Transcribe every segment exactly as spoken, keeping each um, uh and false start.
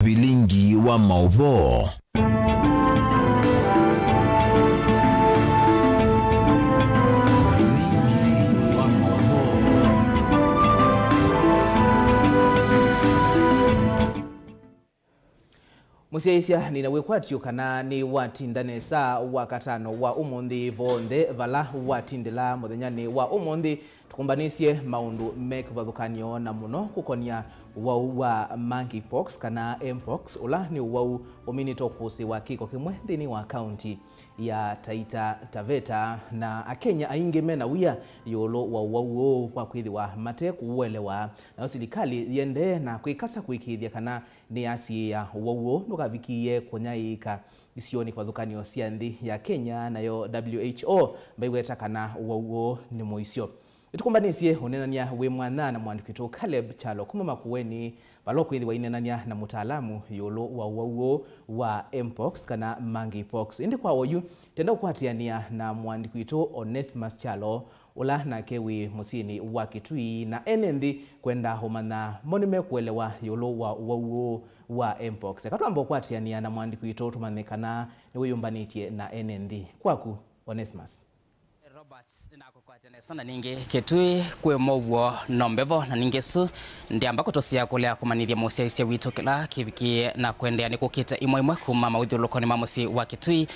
Vilingi wa mauvoo. Vilingi wa mauvoo. Mũsyaĩĩsya, nĩna wĩkwatyo kana nĩwatinda nesa Wakatano wa ũmũnthĩ vonthe vala watindĩla mũthenyanĩ wa ũmũnthĩ. Tũkũmbanĩsye maũndũ me kĩvathũkany'o na mũno kũkonya ũwau wa monkeypox kana mpox, ũla nĩ ũwau ũminĩte ũkũsĩ wa kĩko kĩmwe nthĩnĩ wa kaunti ya Taita Taveta, na Akenya aingĩ mena wia ĩũlũ wa ũwau ũũ kwa kwĩthĩwa mate kũũelewa, nayo silikalĩ yĩendee na kwĩkasa kũĩkĩĩthya kana nĩyasiĩĩa ũwau ũũ ndũkavikĩĩe kũnyaĩĩka isionĩ kĩvathũkany'o sya nthĩ ya Kenya, nayo W H O maiweta kana ũwau ũũ nĩ mũisyo. Nĩtũkũmbanĩsye ũneenany'a wĩ mwanya na mũandĩki witũ Caleb Kyalo kuma Makueni, vala ũkwĩthĩwa aineenany'a na mũtaalamu ĩũlũ wa ũwau ũũ wa mpox kana monkeypox. Ĩndĩ kwa oyu, twenda ũkwatĩanĩa na mũandĩki witũ Onesmus Kyalo, ũla nake wĩ mũsyĩnĩ wa Kitui, na ene nthĩ kwenda ũmanya mo nĩmekũelewa ĩũlũ wa ũwau ũũ wa mpox. Eka twambe ũkwatĩanĩa na mũandĩki witũ tũmanye kana nĩwĩyũmbanĩtye na ene nthĩ. Kwaku, Onesmus. Robert, nĩnakũkwatya nesa, na ningĩ Kitui kwĩ mow'o no mbevo, na ningĩ su ndyamba kũtũsya kũlea kũmanyĩthya mũsyaĩĩsya witũ kĩla kĩvikĩe na kũendeea nĩ kũkĩte imwe imwe kuma maũthyũlũlũkonĩ ma mũsyĩ wa Kitui,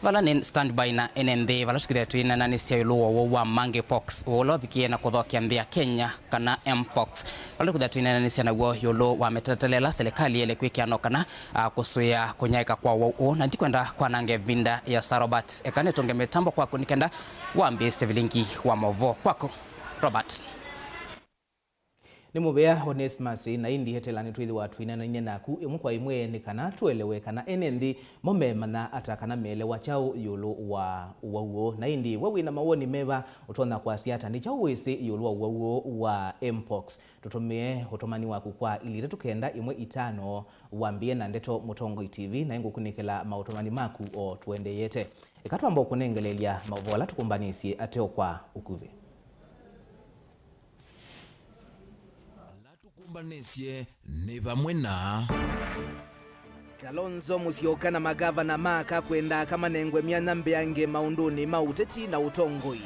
vala nĩ standby na ene nthĩ, vala tũkĩthĩa tũineenanĩsya ĩũlũ wa ũwau wa monkeypox, ũla ũvikĩe na kũthokea nthĩ ya Kenya, kana mpox, vala tũkĩthĩa tũineenanĩsya naw'o ĩũlũ wa mĩtalatala ĩla silikalĩ yaĩle kwĩkĩa no kana, ah, kũsũĩa kũnyaĩĩka kwa ũwau ũũ. Na ndikwenda kwananga ĩvinda ya Sir Robert, eka nĩtũnge mĩtambo kwaku nĩ kenda wambĩĩsye vilingi wa maũvoo. Kwaku, Robert. Nĩ mũvea, Onesmus, na ĩndĩ eteela nĩtwĩthĩwa twĩneenany'a naku ĩmwe kwa ĩmwe nĩ kana tũelewe kana ene nthĩ mo memanya ata kana meelewa kyaũ ĩũlũ wa ũwau ũũ. Na ĩndĩ we wĩ na mawoni meva, ũtonya kwasya ata? Nĩ kyaũ wĩsĩ ĩũlũ wa ũwau ũũ wa mpox? Tũtũmĩe ũtũmani waku kwa ilĩ itatũ kenda ĩmwe itano, wambĩĩe na ndeto Mũtongoi T V, naĩ ngũkunĩkĩla maũtũmani maku o tũendeeyete. Eka twamba ũkũnengeleelya maũvoo ala tũkũmbanĩsye ateo kwa ũkuvĩ. Ala tũkũmbanĩsye nĩ vamwe na Kalonzo Musyoka na magavana ma aka kwenda aka manengwe myanya mbeange maũndũnĩ ma ũteti na ũtongoi.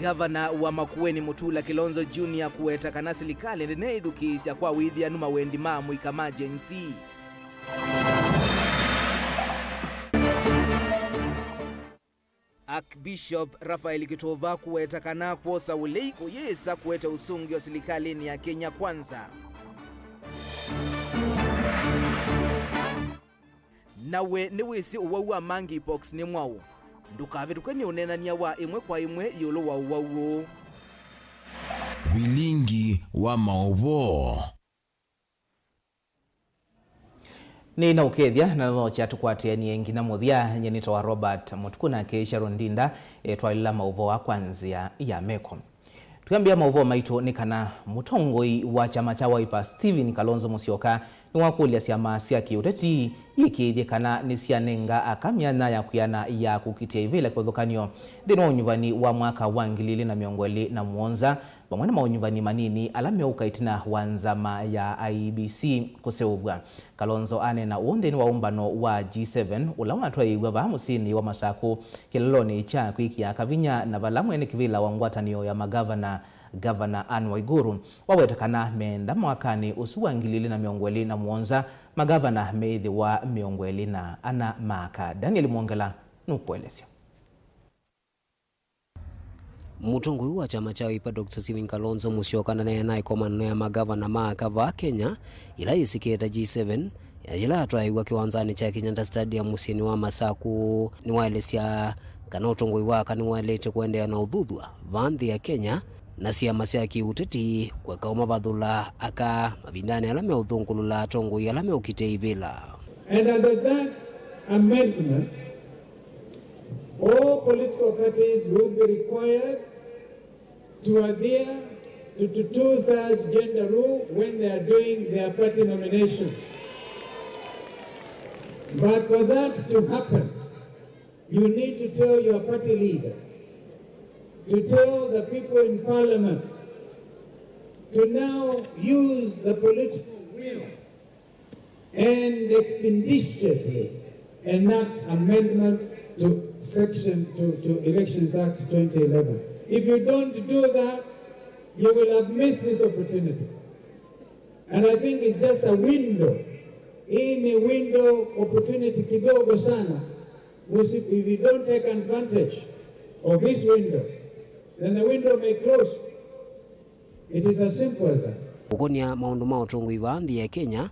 Gavana wa Makueni Mutula Kilonzo Junior kũweta kana silikalĩ ndĩneĩthukĩĩsya kwa wĩthĩanu mawendi ma amũika ma Gen Z. Archbishop Raphael Kituva kũweta kana kwosa ũlei kũyĩsa kũete ũsũngĩo silikalĩnĩ ya Kenya Kwanza. Na we nĩwĩsĩ ũwau wa monkeypox nĩ mwaũ? Ndũkavĩtũke nĩ ũneenany'a wa ĩmwe kwa ĩmwe ĩũlũ wa ũwau ũũ. Vilingi wa maũvoo. Nĩnaũkethya na nonokya tũkwatĩanĩe nginya mũthya. Nyie nĩtawa Robert Mũtuku, nake Sharon Ndinda etwalĩla maũvoo kwa nzĩa ya meko. Twĩambĩa maũvoo maitũ nĩ kana mũtongoi wa kyama kya Wiper Stephen Kalonzo Musyoka nĩwakũlya syama sya kĩũteti iĩkĩĩthye kana nĩsyanenga aka myanya ya kwĩana ya kũkitĩa ivĩla kĩvathũkany'o nthĩnĩ wa ũnyuvani wa mwaka wa ngili ilĩ na mĩongo ĩlĩ na mũonza, vamwe na maũnyuvani manini ala meũka ĩtina wa nzama ya I E B C kũseũvw'a. Kalonzo aneena ũũ nthĩnĩ wa ũmbano wa G seven ũla watwaĩĩw'a vaa mũsyĩnĩ wa Masakũ kĩlalonĩ kya kwĩkĩa aka vinya, na vala mwene kĩvĩla wa ngwatanĩo ya magavana, Gavana Anne Waiguru, waweta kana meenda mwakanĩ ũsu wa ngili ilĩ na mĩongo ĩlĩ na mũonza, magavana meĩthĩwa mĩongo ĩlĩ na ana ma aka. Daniel Mwongela nũkũelesya. Mũtongoi wa kyama kya Wiper, Doctor Stephen Kalonzo Musyoka, naneena ĩkomanano ya magavana ma aka vaa Kenya, ĩla yĩsĩkĩe ta G seven, ya yĩla yatwaĩĩw'a kĩwanzanĩ kya Kenyatta Stadium mũsyĩnĩ wa Masakũ, nĩwaelesya kana ũtongoi wa aka nĩwaĩlĩte kũendeea na ũthuthw'a vaa nthĩ ya Kenya, na syama sya kĩũteti kũeka ũmavathũla aka mavindanĩ ala meũthũngũlũla atongoi ala meũkitĩa ivĩla. And under that amendment, all political parties will be required to adhere to, to two-thirds gender rule when they are doing their party nominations. But for that to happen, you need to tell your party leader, to tell the people in parliament, to now use the political will and expeditiously enact amendment to section, to, to Elections Act twenty eleven. If you don't do that, you will have missed this opportunity. And I think it's just a window. Hii ni window opportunity kidogo sana. We should, if you don't take advantage of this window, then the window may close. It is as simple as that. Kũkũnĩa maũndũ ma ũtongoi vaa nthĩ ya Kenya,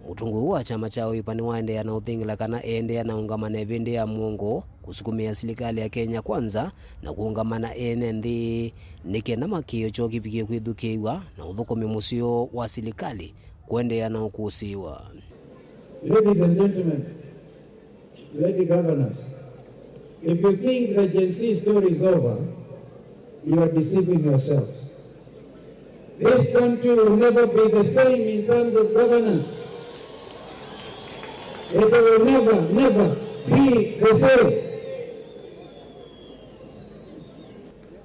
mũtongoi ũũ wa kyama kya Wiper nĩwaendeea na ũthingila kana eendeea na ũngamano ĩvĩndĩ ya mũongo kũsukumĩa silikalĩ ya Kenya Kwanza na kũũngama na ene nthĩ nĩ kenda makĩĩo kyoo kĩvikie kwĩthukĩĩw'a na ũthũkũmi mũseo wa silikalĩ kũendeea na ũkũsĩĩwa. Ladies and gentlemen, lady governors, if you think the Gen Z story is over, you are deceiving yourselves. This country will never be the same in terms of governance. It will never, never be the same.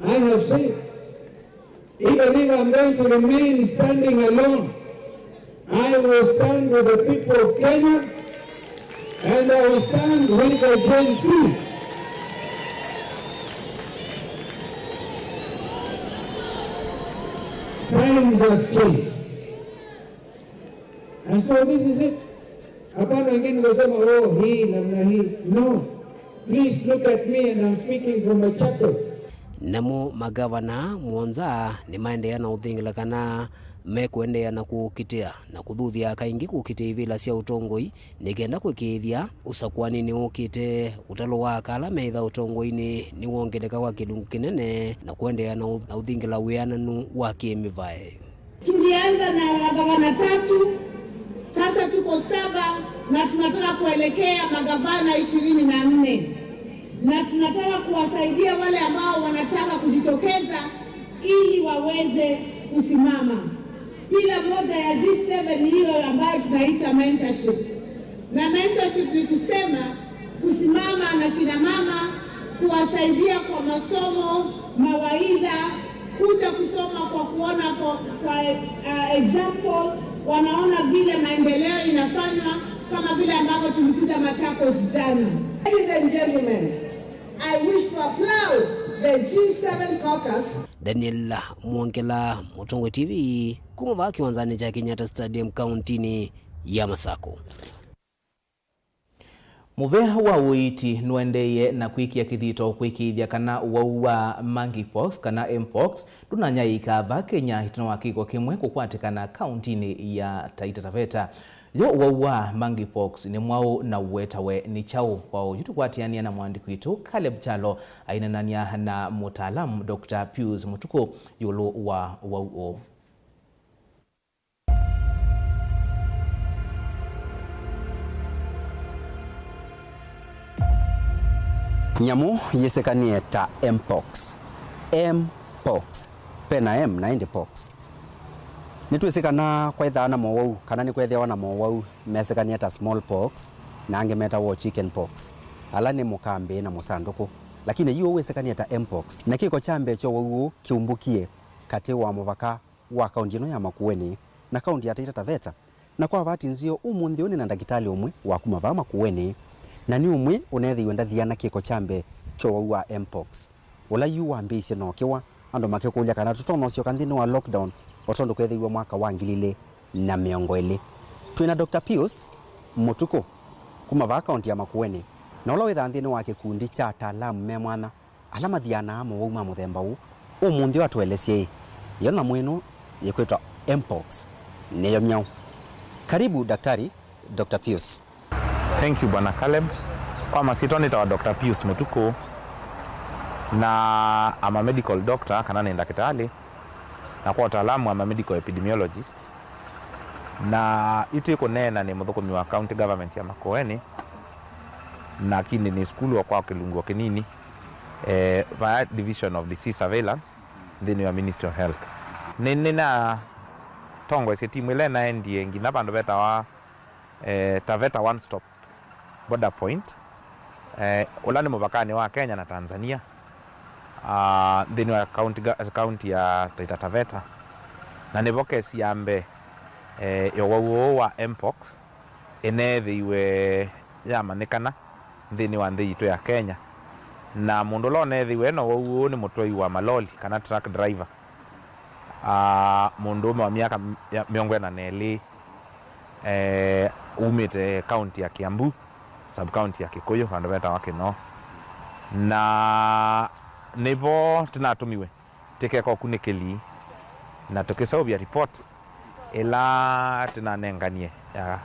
I have said, even if I'm going to remain standing alone, I will stand with the people of Kenya and I will stand with the Gen Z. Times have changed. And so this is it. Hapana wengine kusema, "Oh, hii namna hii." No. Please look at me and I'm speaking from Machakos. Namo magavana mũonza nĩmaendeea na ũthingila kana mekũendeea na kũkitĩa na kũthuthya kaingĩ kũkitĩa ivĩla sya ũtongoi nĩ kenda kũĩkĩĩthya ũsakũaninĩ ũkĩte ũtalo wa aka ala meĩtha ũtongoinĩ nĩwongeleka kwa kĩlungu kĩnene na kũendeea na ũ-, na ũthingila wĩananu wa kĩmĩvae. Tulianza na magavana tatu, sasa tuko saba na tunataka kuelekea magavana ishirini na nne. Na tunataka kuwasaidia wale ambao wanataka kujitokeza ili waweze kusimama. Pila moja ya G seven hiyo ambayo tunaita mentorship. Na mentorship ni kusema kusimama na kina mama, kuwasaidia kwa masomo, mawaidha, kuja kusoma kwa kuona for, kwa, uh, example, wanaona vile maendeleo inafanywa kama vile ambavyo tulikuja Machakos jana. Ladies and gentlemen, I wish to applaud the G seven caucus. Daniel Mwongela, Mũtongoi T V, kuma vaa kĩwanzanĩ kya Kenyatta Stadium, kauntinĩ ya Masako. Mũvea wa ũiiti nũendeeie na kwĩkĩa kĩthito kwĩkĩĩthya kana ũwau wa monkeypox kana mpox ndũnanyaĩĩka vaa Kenya ĩtina wa kĩko kĩmwe kũkwatĩkana kauntinĩ ya Taita Taveta. Yo ũwau wa monkeypox nĩ mwaũ na ũwetawe nĩ kyaũ? Kwa oyu tũkwatĩanĩa na mũandĩki witũ Caleb Kyalo aineenany'a na mũtaalamu Doctor Pius Mũtukũ ĩũlũ wa ũwau ũũ. Nyamũ yĩsĩkanĩe ta mpox. Mpox. Pe na M na ĩndĩ pox. Nĩtwĩsĩ kana kwaĩthaa na mowau, kana nĩkweethĩawa na mowau mesĩkanĩe ta smallpox, na angĩ metawa chicken pox, ala nĩ mũkambĩ na mũsandũkũ. Lakini yu wĩsĩkanĩe ta mpox, na kĩko kya mbee kya ũwau ũũ kĩumbũkie katĩ wa mũvaka wa kaunti ĩno ya Makueni na kaunti ya Taita Taveta. Na kwa vati nzeo, ũmũnthĩ ũũ nĩ na ndakĩtalĩ ũmwe wa kuma vaa Makueni, na nĩ ũmwe ũneethĩiwe ndathi ana kĩko kya mbee kya ũwau wa mpox, ũla yu wambĩĩisye na ũkĩwa, andũ makĩkũlya kana tũtonya ũsyoka nthĩnĩ wa lockdown o tondũ kweethĩiwe mwaka wa ngili ilĩ na mĩongo ĩlĩ. Twĩ na Doctor Pius Mũtukũ kuma vaa kaunti ya Makueni, na ũla wĩthaa nthĩnĩ wa kĩkundi kya ataalamu me mwanya ala mathianaa mowau ma mũthemba ũũ. Ũmũnthĩ ũũ atũelesye ĩ, yo nyamũ ĩno yĩkwĩtwa mpox nĩyo myaũ? Karibu, Daktari, Doctor Pius. Thank you, Bwana Caleb. Kwa masyĩtwa nĩtawa Doctor Pius Mũtukũ, na I'm a medical doctor, kana nĩ ndakĩtalĩ, na kwa ũtaalamu I'm a medical epidemiologist. Na yu twĩ kũneena nĩ mũthũkũmi wa county government ya Makueni, lakini nĩ sukulu o kwa kĩlungu o kĩnini, eh, vaya Division of Disease Surveillance nthĩnĩ wa Ministry of Health. Nĩ, nĩnatongoesye timu ĩla ĩnaendie nginya vandũ vetawa, eh, Taveta One Stop Border Point, eh, ũla nĩ mũvakanĩ wa Kenya na Tanzania, ah, nthĩnĩ wa county ga-, county ya Taita Taveta. Na nĩvo kesi ya mbee, eh, ya ũwau ũũ wa mpox ĩneethĩiwe yamanyĩkana nthĩnĩ wa nthĩ yitũ ya Kenya. Na mũndũ ũla ũneethĩiwe na ũwau ũũ nĩ mũtwai wa maloli kana truck driver. Ah, mũndũũme wa myaka m-, ya mĩongo ĩna na ĩlĩ, eh, umĩte kaunti ya Kiambu, sub-county ya Kikuyu, vandũ vetawa Kinoo. Na nĩvo tũnatũmiwe tĩkeka ũkunĩkĩli, na tũkĩseũvya report ĩla tũnanenganie, ya,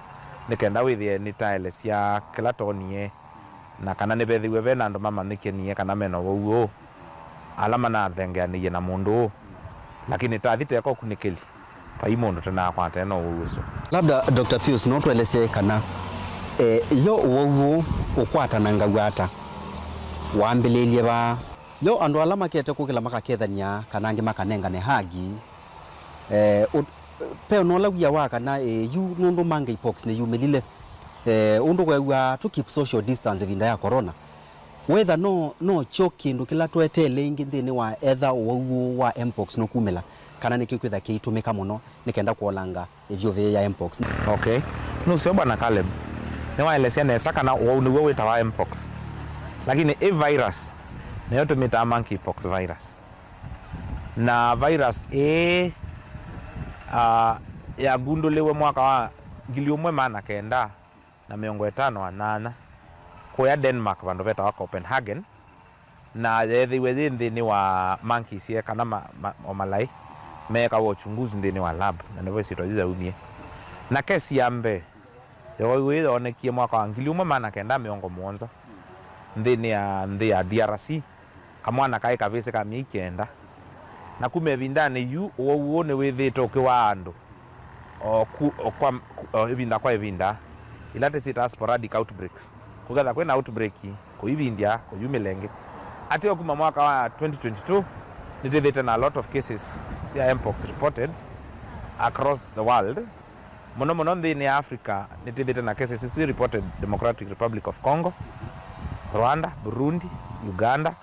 nĩ kenda wĩthĩe nĩtaelesya kĩla toonie, na kana nĩvethĩiwe ve na andũ mamanyĩkanie kana me na ũwau ũũ, ala manathengeanĩie na mũndũ ũũ, lakini tathi teka ũkunĩkĩli, vai mũndũ tũnakwata e na ũwau ũsu. Labda, Doctor Pius, no tũelesye kana, eh, yo ũwau ũũ ũkwatanangaw'a ata? Wambĩlĩĩlye va? Yo andũ ala makete kũkĩla makakethany'a kana angĩ makanengane hagi, eh, ũ-, pe ũnola wia wa kana, eh, yu nũndũ monkeypox nĩyumĩlile, eh, ũndũ weew'a tũ keep social distance ĩvinda ya corona. Wetha no, no kyo kĩndũ kĩla tweteele ĩngĩ nthĩnĩ wa etha ũwau ũũ wa mpox nũkumĩla, kana nĩkĩkwĩtha kĩitũmĩka mũno nĩ kenda kũolanga ĩvyũvĩ ya mpox. Okay. Nũseo Bwana Caleb, nĩwaelesya nesa kana ũwau nĩw'o wĩtawa mpox. Lakini ĩ virus, nĩyo tũmĩtaa monkeypox virus. Na virus ĩĩ, ah, yagundũlĩwe mwaka wa ngili ũmwe maana kenda na mĩongo ĩtano na nyanya kũya Denmark, vandũ vetawa Copenhagen, na yeethĩiwe yĩ nthĩnĩ wa monkeys, kana ma, ma, o malaĩ meekawa uchunguzi nthĩnĩ wa lab, na nĩvo ĩsyĩtwa yĩu yaumie. Na kesi ya mbee ya ũwau ũũ yoonekie mwaka wa ngili ũmwe maana kenda mĩongo mũonza nthĩnĩ ya nthĩ ya D R C, kamwana kaĩ kavĩsĩ ka myei kenda. Na kuma ĩvindanĩ yu, ũwau ũũ nĩwĩthĩĩtwe ũkĩwaa andũ o ku, o kwa, o ĩvinda kwa ĩvinda, ila tũsyĩtaa sporadic outbreaks. Kũketha kwĩna outbreak, kũivindya, kũyumĩla ĩngĩ. Ateo kuma mwaka wa twenty twenty-two, nĩtwĩthĩĩte na a lot of cases sya mpox reported across the world. Mũno mũno nthĩnĩ ya Africa, nĩtwĩthĩĩte na cases isu reported Democratic Republic of Congo, Rwanda, Burundi, Uganda,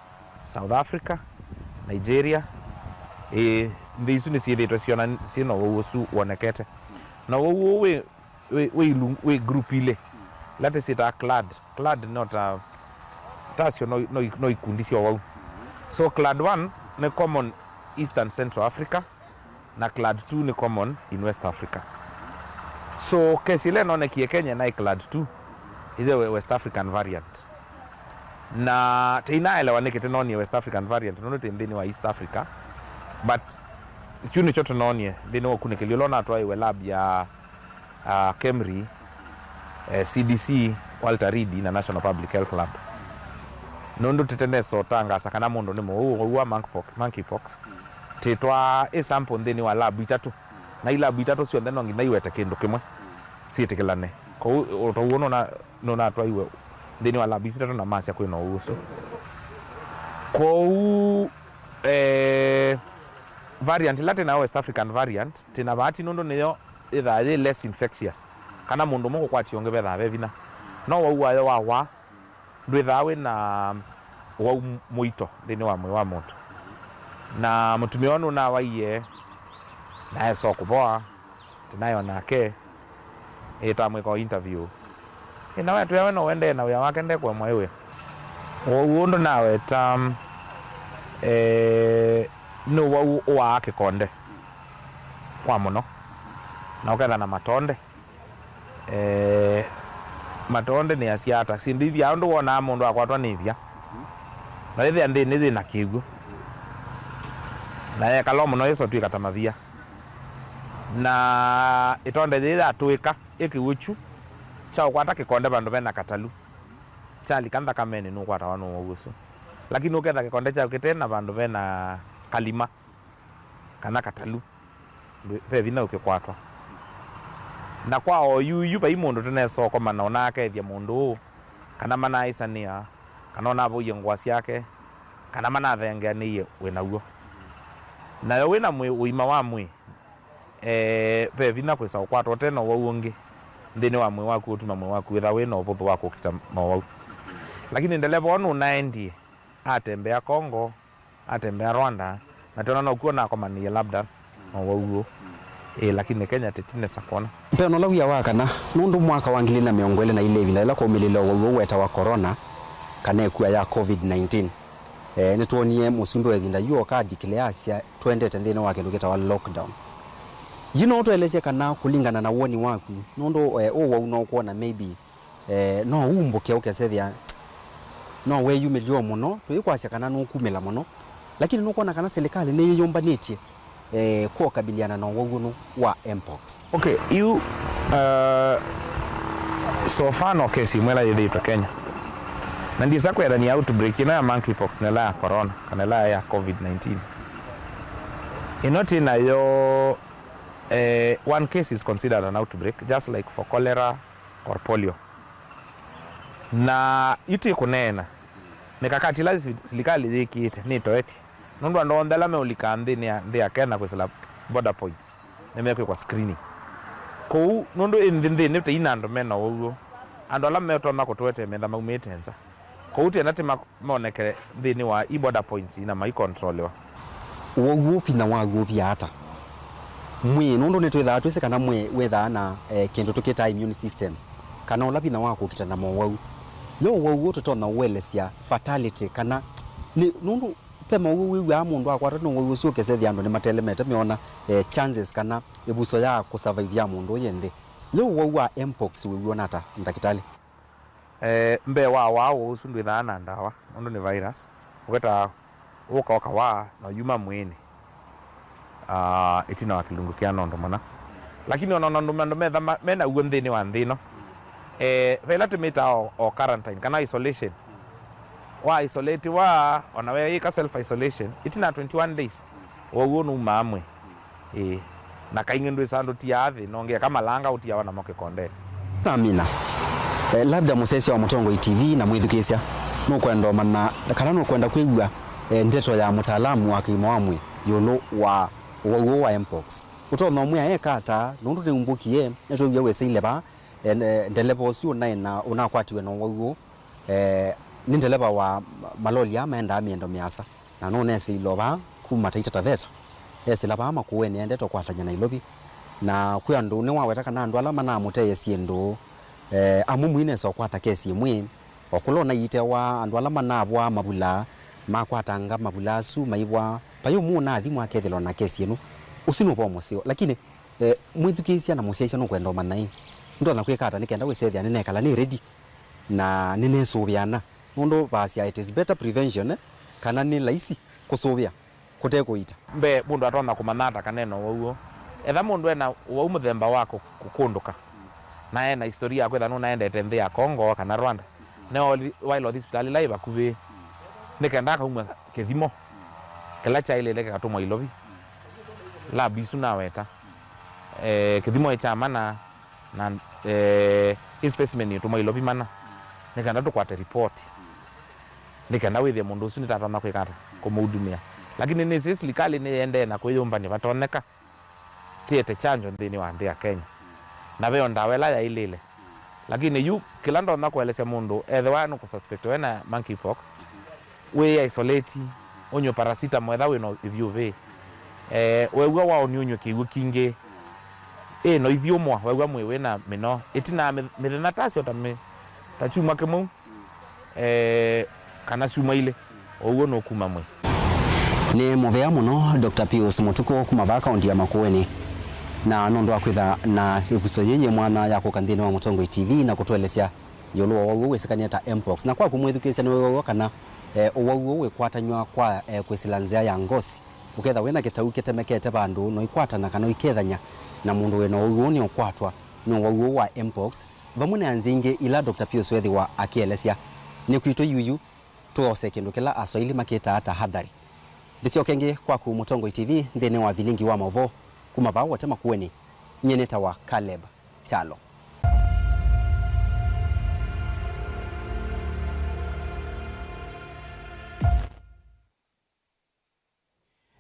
South Africa, Nigeria. Ĩĩ, nthĩ isu nĩsyĩthĩĩtwe syona, syĩ na ũwau ũsu wonekete. Na ũwau ũũ wĩ, wĩ, wĩ, ilungu, wĩ group ilĩ, ila tũsyĩtaa clade. Clade no ta, tasyo no, no, no ikundi sya ũwau. So clade one nĩ common Eastern Central Africa, na clade two nĩ common in West Africa. So case ĩla ĩnonekie Kenya naĩ clade two, ĩthe West African variant. Na tĩinaelewa nĩkĩ tũnoonie West African variant, nũndũ tĩ nthĩnĩ wa East Africa. But kyu nĩkyo tũnoonie nthĩnĩ wa ũkunĩkĩli ũla ũnatwaĩwe lab ya, ah, KEMRI, eh, C D C, Walter Reed na National Public Health Lab. Nũndũ tũtenesa ũtangaasa kana mũndũ nĩ mũwau wa monkeypox, monkeypox, tĩtwaa ĩ sample nthĩnĩ wa lab itatũ, na i lab itatũ syonthe no nginya iwete kĩndũ kĩmwe syĩtĩkĩlane. Kwoou ũtau ũũ nũna-, nũnatwaiwe nthĩnĩ wa lab isu itatũ na masya kwĩna ũwau ũsu. Kwoou, eh, variant ĩla twĩnayo, West African variant, twĩna vaati nũndũ nĩyo ĩthaa yĩ less infectious, kana mũndũ ũmwe kũkwatya ũngĩ vethaa ve vinya. No ũwau wayo wa waa ndwĩthaa wĩ na ũwau mũito nthĩnĩ wa mwĩĩ wa mũndũ. Na mũtumĩa ũũ nũnawaie, na esa o kũvoa, tũnaĩ o nake, ĩĩ, twamwĩka o interview. Ĩĩ, na wetwĩa we no ũendee na wĩa wake, ndekũemwa ĩ wĩa. Ũwau ũũ ndũnaweta, eh, nĩ ũwau ũwaa kĩkonde kwa mũno, na ũketha na matonde. Eh, matonde nĩ asya ata? Syĩndũ ivyaa ũndũ wonaa mũndũ akwatwa nĩ ivya, na yĩthĩa nthĩnĩ yĩ na kĩw'ũ, na yekala mũno yĩsotw'ĩka ta mavia. Na ĩtonde yĩĩ yatũĩka ĩ kĩw'ũ kyu kya ũkwata kĩkonde vandũ vena katalu, kyalika nthakamenĩ nũkwatawa nĩ ũwau ũsu. Lakini ũketha kĩkonde kyaku kĩte na vandũ vena kalima kana katalu, ndwĩ-, ve vinya ũkĩkwatwa. Na kwa o yu yu, vai mũndũ tũnesa ũkomana ũnaakethya mũndũ ũũ, kana manaaĩsanĩa, kana ũnavoie ngũa syake, kana manathengeanĩie wĩ naw'o. Nayo wĩ na mwĩ, ũima wa mwĩĩ, eh, ve vinya kwĩsa ũkwatwa ũte na ũwau ũngĩ nthĩnĩ wa mwĩĩ waku, ũtuma mwĩĩ waku wĩtha wĩ na ũvũthũ wa kũkita mowau. Lakini ndeleva ũũ nũnaendie, atembea Congo, atembea Rwanda, na twĩona nokw'o nakomanĩie labda na ũwau ũũ. Ĩĩ, lakini Kenya tĩtinesa kwona. Mbee na ũla wia wa kana, nũndũ mwaka wa ngili na mĩongo ĩlĩ na ilĩ, ĩvinda yĩla kwaumĩlile ũwau ũũ wetawa corona, kana ĩkua ya covid nineteen, eh, nĩtwonie mũsumbĩ wa ĩvinda yu oka adeclareasya twendete nthĩnĩ wa kĩndũ kĩtawa lockdown. Yu no ũtũelesye kana, kũlingana na woni waku, nũndũ eh, ũwau no ũkwona maybe eh, no umbũke ũkesethĩa no weyumĩlya o mũno, tũyĩkwasya kana nũkumĩla mũno, lakini nũkwona kana silikalĩ nĩyĩyũmbanĩtye eh, kũkabiliana na ũwau ũnũ wa mpox? Okay, yu uh, so far no kesi ĩmwe ĩla yĩthĩĩtwe Kenya, na ndisa kwĩanania outbreak ĩno ya monkeypox na ĩla ya corona kana ĩla ya covid nineteen. Ĩno twĩ nayo, eh, one case is considered an outbreak, just like for cholera or polio. Na yu twĩ kũneena, mikakati ĩla silikalĩ yĩkĩĩte nĩtoetye, nũndũ andũ onthe ala meũlika nthĩnĩ ya nthĩ ya Kenya kwĩsĩla border points nĩmekwĩkwa screening kũu, nũndũ ĩ nthĩ nthĩnĩ tĩina andũ mena ũwau ũũ, andũ ala metonya kũtũete metha maumĩte nza. Kwoou twĩenda tĩma moneke nthĩnĩ wa i border points na maikontroliwa. Ũwau ũũ vinya waw'o ũvia ata mwĩĩ? Nũndũ nĩtwĩthaa twĩsĩ kana mwĩĩ wĩthaa na eh, kĩndũ tũkĩtaa immune system, kana ũla vinya wa kũkita na mowau. Yo ũwau ũũ tũtonya ũelesya fatality kana nĩ nũndũ ve mowau wĩw'aa mũndũ akwatwa nĩ ũwau ũsu ũkesethĩa andũ nĩmatelemete meona eh, chances kana ĩvuso ya kũsurvive ya mũndũ ũyĩ nthĩ. Yo ũwau wa mpox wĩw'ona ata, ndakĩtalĩ? Eh, mbee wa waa ũsu ndwĩthaa na ndawa, nũndũ nĩ virus, ũketaa ũka ũkawaa na ũyuma mwĩĩnĩ, ah, ĩtina wa kĩlungu kĩa nondo mũna. Lakini ona andũ andũ metha ma- mena w'o nthĩnĩ wa nthĩ ĩno, eh, vaĩla tũmĩtaa o, o quarantine kana isolation, wa isolatiwa ona weĩka self isolation, ĩtina wa twenty-one days, ũwau ũũ nũmaa mwĩĩ. Ĩĩ. Na kaingĩ ndwĩsaa ndũtiaa thĩna ũngĩ, eka malanga ũtiawa namo kĩkondenĩ. Namina. Eh, labda mũsyaĩĩsya wa Mũtongoi T V na mwĩthukĩĩsya nũkwenda ũmanya kana nũkwenda kwĩw'a eh, ndeto ya mũtaalamu wa kĩima wa mwĩĩ ĩũlũ wa ũwau ũũ wa mpox. Ũtonya ũmwĩa eka ata, nũndũ nĩumbũkie, nĩtwĩw'ie wĩsĩile vaa, eh, ndeleva ũsu ũnaĩ na ũnakwatiwe na ũwau ũũ, eh, nĩ ndeleva wa maloli aa maendaa mĩendo mĩasa. Na nũnesĩile o vaa kuma Taita Taveta, esĩla vaa Makueni aendete ũkwatany'a Nailovi. Na kwĩ andũ nĩwaweta kana andũ ala manamũteie syĩndũ, eh, amwe mũinesa ũkwata kesi ĩmwe, o kũla ũnaiitewa andũ ala manavwaa mavulaa makwatanga mavulaa asu maivwaa. Vai ũmwe ũnathimwa akethĩlwa na kesi ĩno. Ũsu nũvo mũseo. Lakini, eh, mwĩthukĩĩsya na mũsyaĩĩsya nũkwenda ũmanya ĩ, ndonya kwĩka ata nĩ kenda wĩsethĩa nĩnekala nĩ ready na nĩnesũvĩana? Nũndũ vaasya it is better prevention, eh, kana nĩ laisi kũsũvĩa kũte kũita. Mbee, mũndũ atonya kũmanya ata kana ena ũwau ũũ? Etha mũndũ ena ũwau mũthemba wa kũ- kũkũndũka, na ena historia ya kwĩtha nũnaendete nthĩ ya Congo kana Rwanda, nĩwaĩlwa ũthi sipitalĩ ĩla ĩ vakuvĩ nĩ kenda akaumw'a kĩthimo kĩla kyaĩlĩte kĩkatũmwa Ilovi. Lab isu naweta, eh, kĩthimo ĩ kya mana, na, eh, ĩ specimen ĩtũmwa Ilovi mana, nĩ kenda tũkwate ripoti, nĩ kenda wĩthĩe mũndũ ũsu nĩtatonya kwĩka ata kũmũudumĩa. Lakini nĩsĩ silikalĩ nĩyĩendee na kwĩyũmbany'a vatonyeka, tĩete chanjo nthĩnĩ wa nthĩ ya Kenya, na veo ndawa ĩla yaĩlĩle. Lakini yu kĩla ndonya kũelesya mũndũ, ethĩwa nũkũsuspectwa ena monkeypox, wĩ isolate, ũnywe paracetamol ethĩwa wĩna ĩvyũvĩ. Eh, wew'a waũni ũnywe kĩw'ũ kingĩ. Ĩ no ithyũmwa, wew'a mwĩĩ wĩna mĩnoo. Ĩtina wa mĩ- mĩthenya ta syo ta mĩ- ta kyumwa kĩmwe, eh, kana syumwa ilĩ, ũwau nũkuma mwĩĩ. Nĩ mũvea mũno Doctor Pius Mũtukũ kuma vaa kaunti ya Makueni. Na nũndũ wa kwĩtha na ĩvuso yĩĩ yĩ mwanya ya kũka nthĩnĩ wa Mũtongoi T V na kũtũelesya ĩũlũ wa ũwau ũũ wĩsĩkanĩe ta mpox. Na kwaku mwĩthukĩĩsya nĩwĩw'aw'a kana eh, ũwau ũũ wĩkwatanywa kwa eh, kwĩsĩla nzĩa ya ngosi. Ũkethwa wĩna kĩtau kĩtemekete vandũ noikwatana kana ũikethany'a na mũndũ wĩna ũwau ũũ nĩũkwatwa nĩ ũwau ũũ wa mpox, vamwe na nzĩa ingĩ ila Doctor Pius weethĩwa akĩelesya. Nĩ kwitũ yuyu tũose kĩndũ kĩla Aswahili makĩtaa tahadhari. Ndĩsyoke ĩngĩ kwaku Mũtongoi T V nthĩnĩ wa vilingi wa maũvoo kuma vaa Wote Makueni, nyie nĩtawa Caleb Kyalo.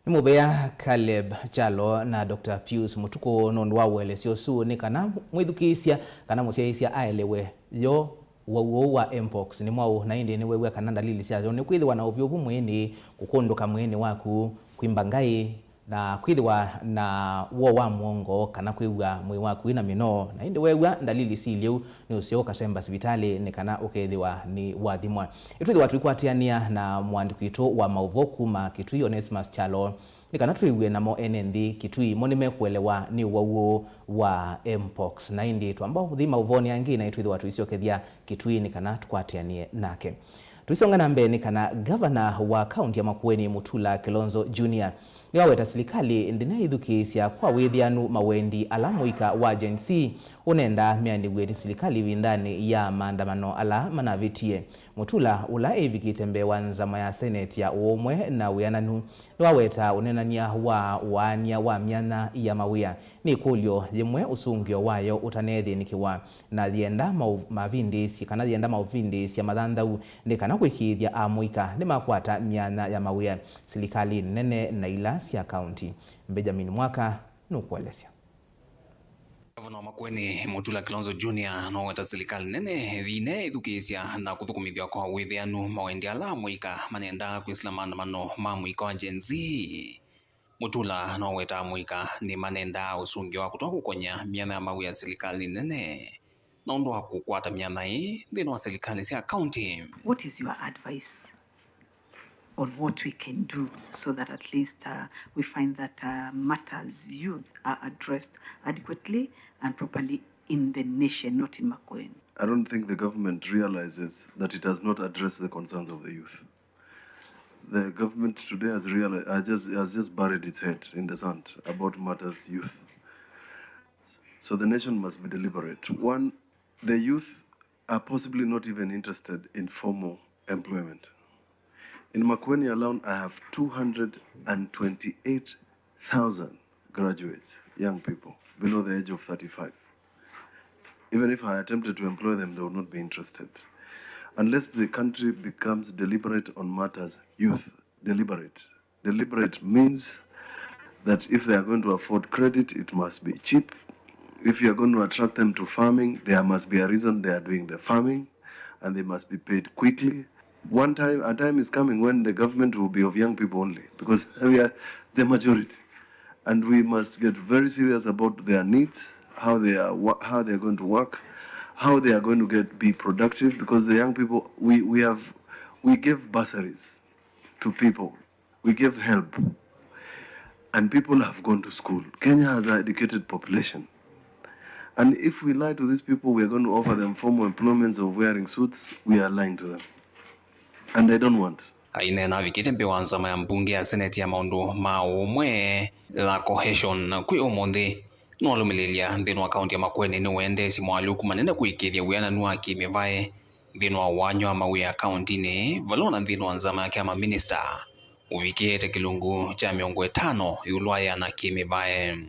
Nĩ mũvea Caleb Kyalo na Doctor Pius Mũtukũ nũndũ wa ũelesyo ũsu, nĩ kana mwĩthukĩĩsya kana mũsyaĩĩsya aelewe yo ũwau ũũ wa mpox nĩ mwaũ, na ĩndĩ nĩwew'a kana ndalili syayo nĩ kwĩthĩwa na ũvyũvu mwĩĩnĩ, kũkũndũka mwĩĩnĩ waku, kwimba ngaĩ, na kwĩthĩwa na woo wa mũongo kana kwĩw'a mwĩĩ waku wĩ na mĩnoo, na ĩndĩ weew'a ndalili silyĩu, nĩ ũseo ũkasemba sivitalĩ nĩ kana ũkethĩwa nĩ wathimwa. Nĩtwĩthĩwa tũikwatĩanĩa na mũandĩki witũ wa maũvoo kuma Kitui, Onesmus Kyalo, nĩ kana twĩw'e namo ene nthĩ Kitui mo nĩmekũelewa nĩ ũwau ũũ wa mpox. Na ĩndĩ twamba ũthi maũvoonĩ angĩ na ĩtwĩthĩwa tũisyokethya Kitui nĩ kana tũkwatĩanĩe nake. Tũisonga na mbee nĩ kana ngavana wa kaunti ya Makueni, Mutula Kilonzo Junior, nĩwaweta silikalĩ ndĩneĩthukĩĩsya kwa wĩthĩanu mawendi ala mũika wa Gen Z ũnendaa meanĩw'e nĩ silikalĩ ĩvindanĩ ya maandamano ala manavĩtie. Mutula, ũla ĩvikĩte mbee wa nzama ya Senate ya ũũmwe na wĩananu, nĩwaweta ũneenany'a wa waany'a wa myanya ya mawĩa nĩ ĩkũlyo yĩmwe ũsũngĩo wayo ũtaneethĩnĩkĩwa, na yĩenda mau-, mavindĩĩsye, kana yĩenda maũvindĩĩsya mathanthau nĩ kana kũĩkĩĩthya amũika nĩmakwata myanya ya mawĩa silikalĩnĩ nene na ila sya kaunti. Benjamin Mwaka nũkũelesya. Gavana wa Makueni, Mutula Kilonzo Junior, noweta silikalĩ nene yĩneĩthukĩĩsya na kũthũkũmĩthw'a kwa wĩthĩanu mawendi ala amũika manendaa kwĩsĩla maandamano ma mũika wa Gen Z. Mutula noweta amũika nĩmanendaa ũsũngĩo wa kũtwa kũkony'a myanya ya mawĩa silikalĩ nene na ũndũ wa kũkwata myanya ĩĩ nthĩnĩ wa silikalĩ sya kaunti. What is your advice on what we can do so that at least, uh, we find that, uh, matters youth are addressed adequately and properly in the nation, not in Makueni? I don't think the government realizes that it has not addressed the concerns of the youth. The government today has realized, has just, has just buried its head in the sand about matters youth. So the nation must be deliberate. One, the youth are possibly not even interested in formal employment. In Makueni alone, I have two hundred and twenty-eight thousand graduates, young people, below the age of thirty-five. Even if I attempted to employ them, they would not be interested. Unless the country becomes deliberate on matters, youth, deliberate, Deliberate means that if they are going to afford credit, it must be cheap. If you are going to attract them to farming, there must be a reason they are doing the farming, and they must be paid quickly. One time, a time is coming when the government will be of young people only, because they are the majority. And we must get very serious about their needs, how they are, how they are going to work, how they are going to get, be productive, because the young people, we, we have, we give bursaries to people. We gave help, and people have gone to school. Kenya has an educated population. And if we lie to these people, we are going to offer them formal employments of wearing suits, we are lying to them. And I don't want. Aineena avikĩte mbee wa nzama ya mbunge ya seneti ya maũndũ ma ũmwe, la Cohesion, kwĩ ũmũnthĩ, nĩwalũmĩlĩlya nthĩnĩ wa kaunti ya Makueni nĩwendeesye moalyũku manene kũĩkĩĩthya wĩananu wa kĩmĩvaĩ nthĩnĩ wa ũany'o wa mawĩa kauntinĩ, vala ona nthĩnĩ wa nzama yake ya maminista ũvikĩĩte kĩlungu kya mĩongo ĩtano ĩũlũ wa ĩana kĩmĩvaĩ.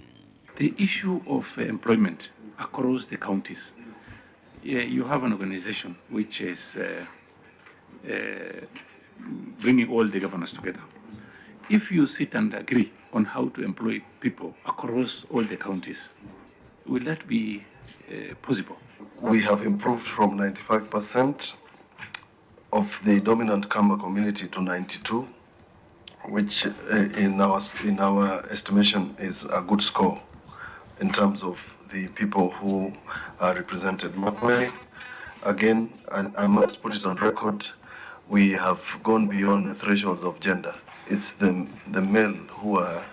The issue of employment across the counties, yeah, you have an organization which is, uh, uh, bringing all the governors together. If you sit and agree on how to employ people across all the counties, will that be, uh, possible? We have improved from ninety-five percent of the dominant Kamba community to ninety-two, which, uh, in our s-, in our estimation is a good score in terms of the people who are represented. Makueni, again, I, I must put it on record, we have gone beyond the thresholds of gender. It's the, the male who are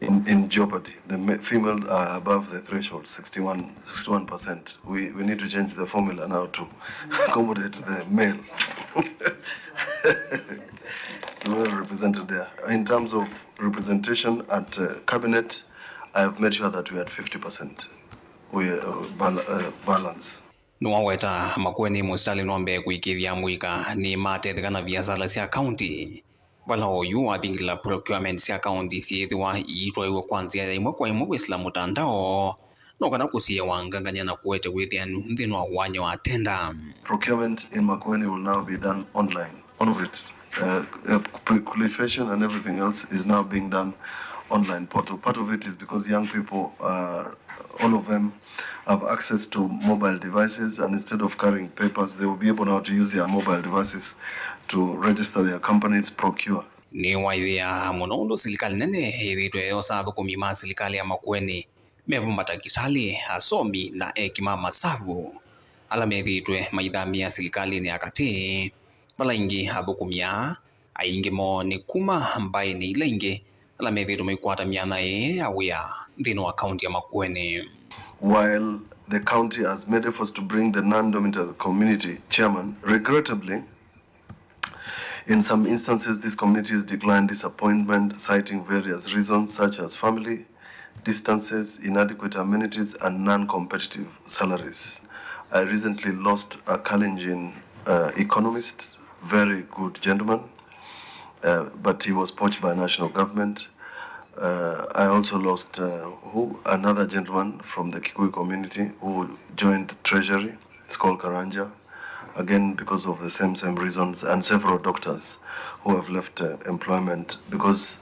in, in jeopardy. The ma-, females are above the threshold, sixty-one, sixty-one percent. We, we need to change the formula now to accommodate the male. So we're represented there. In terms of representation at, uh, cabinet, I have made sure that we are at fifty percent. We, uh, bal-, uh, balance. Nĩwaweta Makueni mũsitalĩ nĩ wa mbee kũĩkĩĩthya amũika nĩmatetheka na viasala sya kaunti, vala oyu wathingĩlĩla procurement sya kaunti syĩthĩwa iitwaĩw'a kwa nzĩa ya ĩmwe kwa ĩmwe kwĩsĩla mũtandao, no kana kũsiĩĩa wangangany'a na kũete wĩthĩanu nthĩnĩ wa ũany'o wa tenda. Procurement in Makueni will now be done online, all of it. Uh, uh, pre-qualification and everything else is now being done online portal. Part of it is because young people are, all of them have access to mobile devices, and instead of carrying papers, they will be able now to use their mobile devices to register their companies, procure. Nĩwaĩthĩa mũno ũndũ silikalĩ nene yĩthĩĩtwe yosa athũkũmi ma silikalĩ ya Makueni, mevo matakĩtalĩ, asomi, na eki ma masavu, ala methĩĩtwe maithamĩa silikalĩnĩ ya katĩ, vala ĩngĩ athũkũmi aa, aingĩ moo nĩ kuma mbaĩnĩ ila ingĩ, ala methĩĩtwe maikwata myanya ĩĩ ya wĩa nthĩnĩ wa kaunti ya Makueni. While the county has made efforts to bring the non-dormitory community chairman, regrettably, in some instances, these communities decline disappointment, citing various reasons such as family distances, inadequate amenities, and non-competitive salaries. I recently lost a Kalenjin, uh, economist, very good gentleman, uh, but he was poached by national government. Uh, I also lost, uh, who, another gentleman from the Kikuyu community who joined treasury. It's called Karanja, again because of the same, same reasons, and several doctors who have left, uh, employment because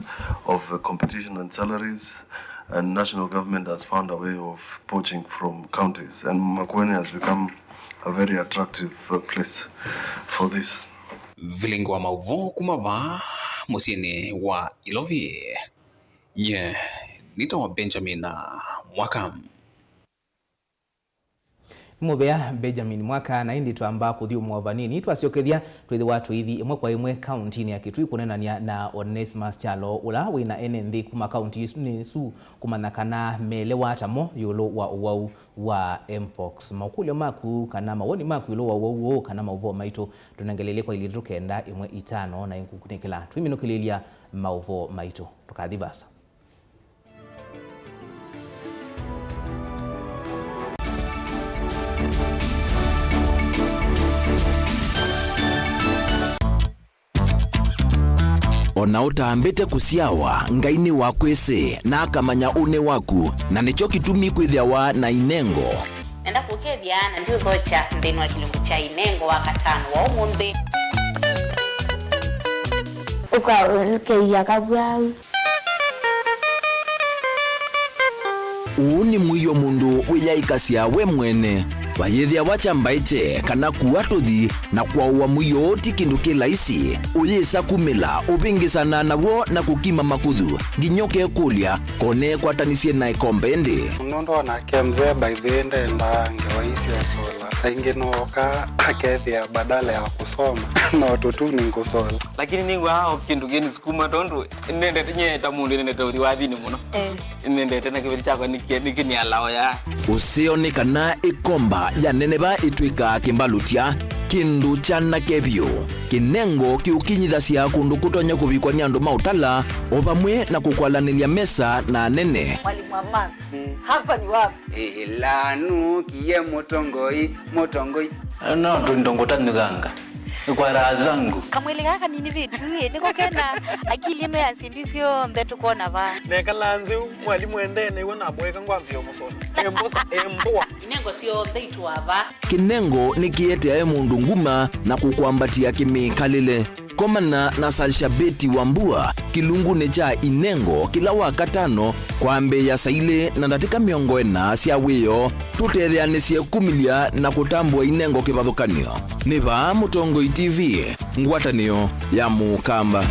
of, uh, competition and salaries, and national government has found a way of poaching from counties, and Makueni has become a very attractive, uh, place for this. Vilingi wa maũvoo kuma vaa mũsyĩnĩ wa Ilovi. Nye nĩtawa Benjamin Mwaka. Nĩ mũvea Benjamin Mwaka, na ĩndĩ twamba kũthyũmũa vanini, twasyokethya twĩthĩwa tũithi ĩmwe kwa ĩmwe kauntinĩ ya Kitui kũneenany'a na Onesmus Kyalo, ũla wĩ na ene nthĩ kuma kauntinĩ ĩsu kũmanya kana meelewa ata mo ĩũlũ wa ũwau wa mpox. Maũkũlyo maku kana mawoni maku ĩũlũ wa ũwau ũũ kana maũvoo maitũ, tũnengelelye kwa ilĩ itatũ kenda ĩmwe itano, na ĩngũkunĩkĩla tũiminũkĩlĩlya maũvoo maitũ. Tũkathi vaasa. O na ũtambĩte kũsyawa, Ngai nĩwakwĩsĩ, na akamanya ũnĩ waku, na nĩkyo kĩtumi kwĩthĩawa na inengo. Nenda kũkethya na ndiũthokya nthĩnĩ wa kĩlungu kya inengo wa katano wa ũmũnthĩ. Ũkaũlũkĩlya kavwau. Ũũ nĩ mũio mũndũ wĩyaĩkasya we mwene. Vayĩthĩawa kya mbaĩkye kana kua tũthi, na kwaũa mũio ũũ ti kĩndũ kĩ laisi. Ũyĩsa kumĩla, ũvĩngĩsana naw'o na kũkima makuthu, nginya ũkekũlya, ko neekwatanĩsye na ĩkombe ĩndĩ? Nũndũ o nake mzee by the way ndendaa ngewa ii sya ũsũla. Saa ingĩ nooka akethĩa badala ya kũsoma no tũtuni ngũsola. Lakini nĩw'aa o kĩndũ kĩnĩsukuma tondũ nĩnendete, nyie ta mũndũ nĩnendete ũthi wathinĩ mũno. Eh. Nĩnendete na kĩveti kyakwa nĩkĩ-, nĩkĩnialaa oya. Ũseo nĩ kana ĩkomba ya neneva ĩtw'ĩkaa kĩmbalũtya, kĩndũ kyanake vyũ. Kĩnengo kĩũkinyithasya kũndũ kũtonya kũvikwa nĩ andũ ma ũtala, o vamwe na kũkwalanĩlya mesa na anene. Mwalimu wa maths, hapa ni wapi? Ĩla nũkie mũtongoi, mũtongoi. No tũindo ngũtanyũkanga. Kwa raha zangu. Kamwĩlĩ kaa kanini vitu ĩ, nĩko kena akili ĩno ya syĩndũ syonthe tũkwona vaa. Nekalaa nzĩ ũ, mwalimũ endee nĩw'o namũeka ngwambĩĩa ũmũsũla. Embosa, embũa. Inengo syonthe itũa vaa. Kĩnengo nĩkĩeteae mũndũ nguma na kũkwambatĩa kĩmĩkalĩle. Komana na Salshabeti Wambua kĩlungunĩ kya inengo kĩla wa katano kwambĩĩa saa ilĩ na ndatĩka mĩongo ĩna sya wĩoo. Tũtetheanĩsye kumĩlya na kũtambũa inengo kĩvathũkany'o. Nĩ vaa Mũtongoi T V, ngwatanĩo ya Mũkamba.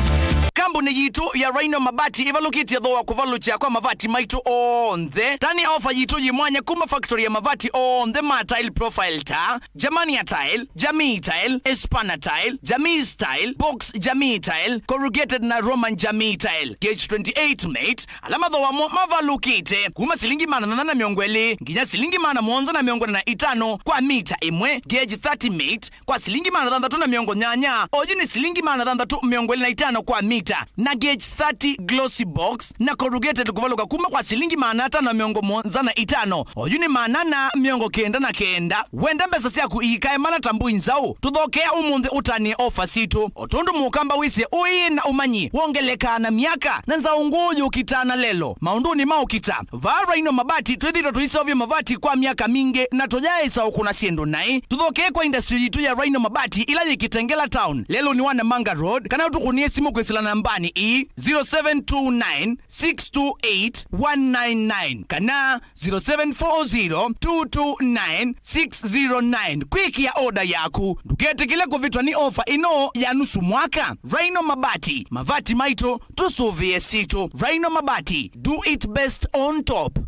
Kambuni yitũ ya Rhino Mabati ĩvalũkĩtye thooa kũvalũkya kwa mavati maitũ onthe. Tani ofa yitũ yĩ mwanya kuma factory ya mavati onthe ma tile profile ta Germania Tile, Jamii Tile, Espana Tile, Jamii Style, Box Jamii Tile, Corrugated na Roman Jamii Tile, gauge twenty-eight mate, ala mathooa mo mavalũkĩte kuma silingi maana thanthatũ na mĩongo ĩlĩ nginya silingi maana mũonza na mĩongo ĩna na itano kwa mita ĩmwe, gauge thirty mate kwa silingi maana thanthatũ na mĩongo nyanya, oyu nĩ silingi maana thanthatũ mĩongo ĩlĩ na itano kwa mita, na gauge thirty glossy box na corrugated kũvalũka kuma kwa silingi maana atano na mĩongo mũonza na itano, oyu nĩ maana ana mĩongo kenda na kenda. Wenda mbesa syaku iikae mana ta mbũi nzaũ? Tũthokea ũmũnthĩ ũtanĩe ofa sitũ. O tondũ Mũkamba wĩsĩ ũĩ na ũmanyi wongelekaa na myaka, na nzaũ ngũũ yũkitaa na lelo maũndũnĩ ma ũkita. Vaa Rhino Mabati twĩthĩĩtwe tũiseũvya mavati kwa myaka mingĩ na tũyaĩsa ũkũna syĩndũ naĩ. Tũthokee kwa industry yitũ ya Rhino Mabati ĩla yĩ Kitengela Town, lelũnĩ wa Namanga Road, kana ũtũkũnĩe simũ kwĩsĩla namba nĩ ii, zero seven two nine, six two eight, one nine nine kana zero seven four zero, two two nine, six zero nine kwĩkĩa oda yaku. Ndũketĩkĩle kũvĩtwa nĩ ofa ĩno ya nusu mwaka. Rhino Mabati, mavati maitũ, tũsũvĩe sitũ. Rhino Mabati, do it best on top.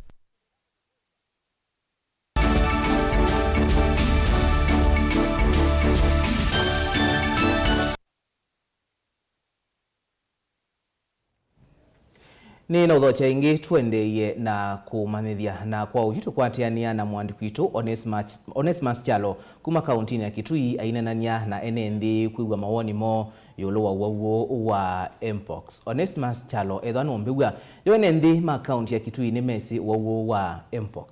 Nĩ na ũthokya ĩngĩ, tũendeeie na kũmanyĩthya, na kwa ũyu tũkwatĩanĩa na mũandĩki witũ Onesimus, Onesimus Kyalo kuma kauntinĩ ya Kitui, aineenany'a na ene nthĩ kwĩw'a mawoni moo ĩũlũ wa ũwau ũũ wa mpox. Onesimus Kyalo, ethĩwa nũmbĩw'a, yo ene nthĩ ma kaunti ya Kitui nĩmesĩ ũwau ũũ wa mpox?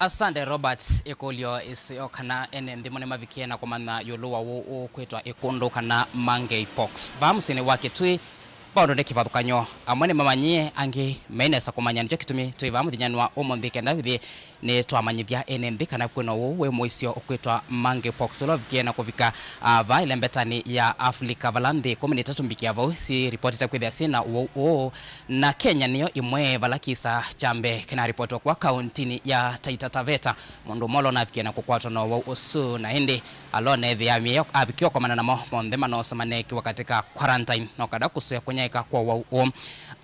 Asante Robert. Ĩkũlyo ĩseo kana ene nthĩ mo nĩmavikie na kũmanya ĩũlũ wa ũwau ũũ kwĩtwa ĩkũndũ kana monkeypox. Vaa mũsyĩnĩ wa Kitui, maũndũ nĩ kĩvathũkany'o. Amwe nĩmamanyie, angĩ mainesa kũmanya. Nĩkyo kĩtumi twĩ vaa mũthenyanĩ wa ũmũnthĩ kenda vithi nĩtwamanyĩthya ene nthĩ kana kwĩna ũwau wĩ mũisyo ũkwĩtwa monkeypox, ũla ũvikie na kũvika, ah, vaa ĩlembetanĩ ya Africa, vala nthĩ ĩkũmi na itatũ mbikĩa vau syĩripotete kwĩthĩa syĩna ũwau ũũ, na Kenya nĩyo ĩmwe, vala kisa kya mbee kĩnaripotwa kwa kauntinĩ ya Taita Taveta. Mũndũ ũmwe ũla ũnavikie na kũkwatwa na ũwau ũsu, na ĩndĩ alonethĩa avikie ũkomana namo, monthe manosa manekiwa katika quarantine, no kada kũsũĩa kũnyaĩka kwa ũwau ũũ.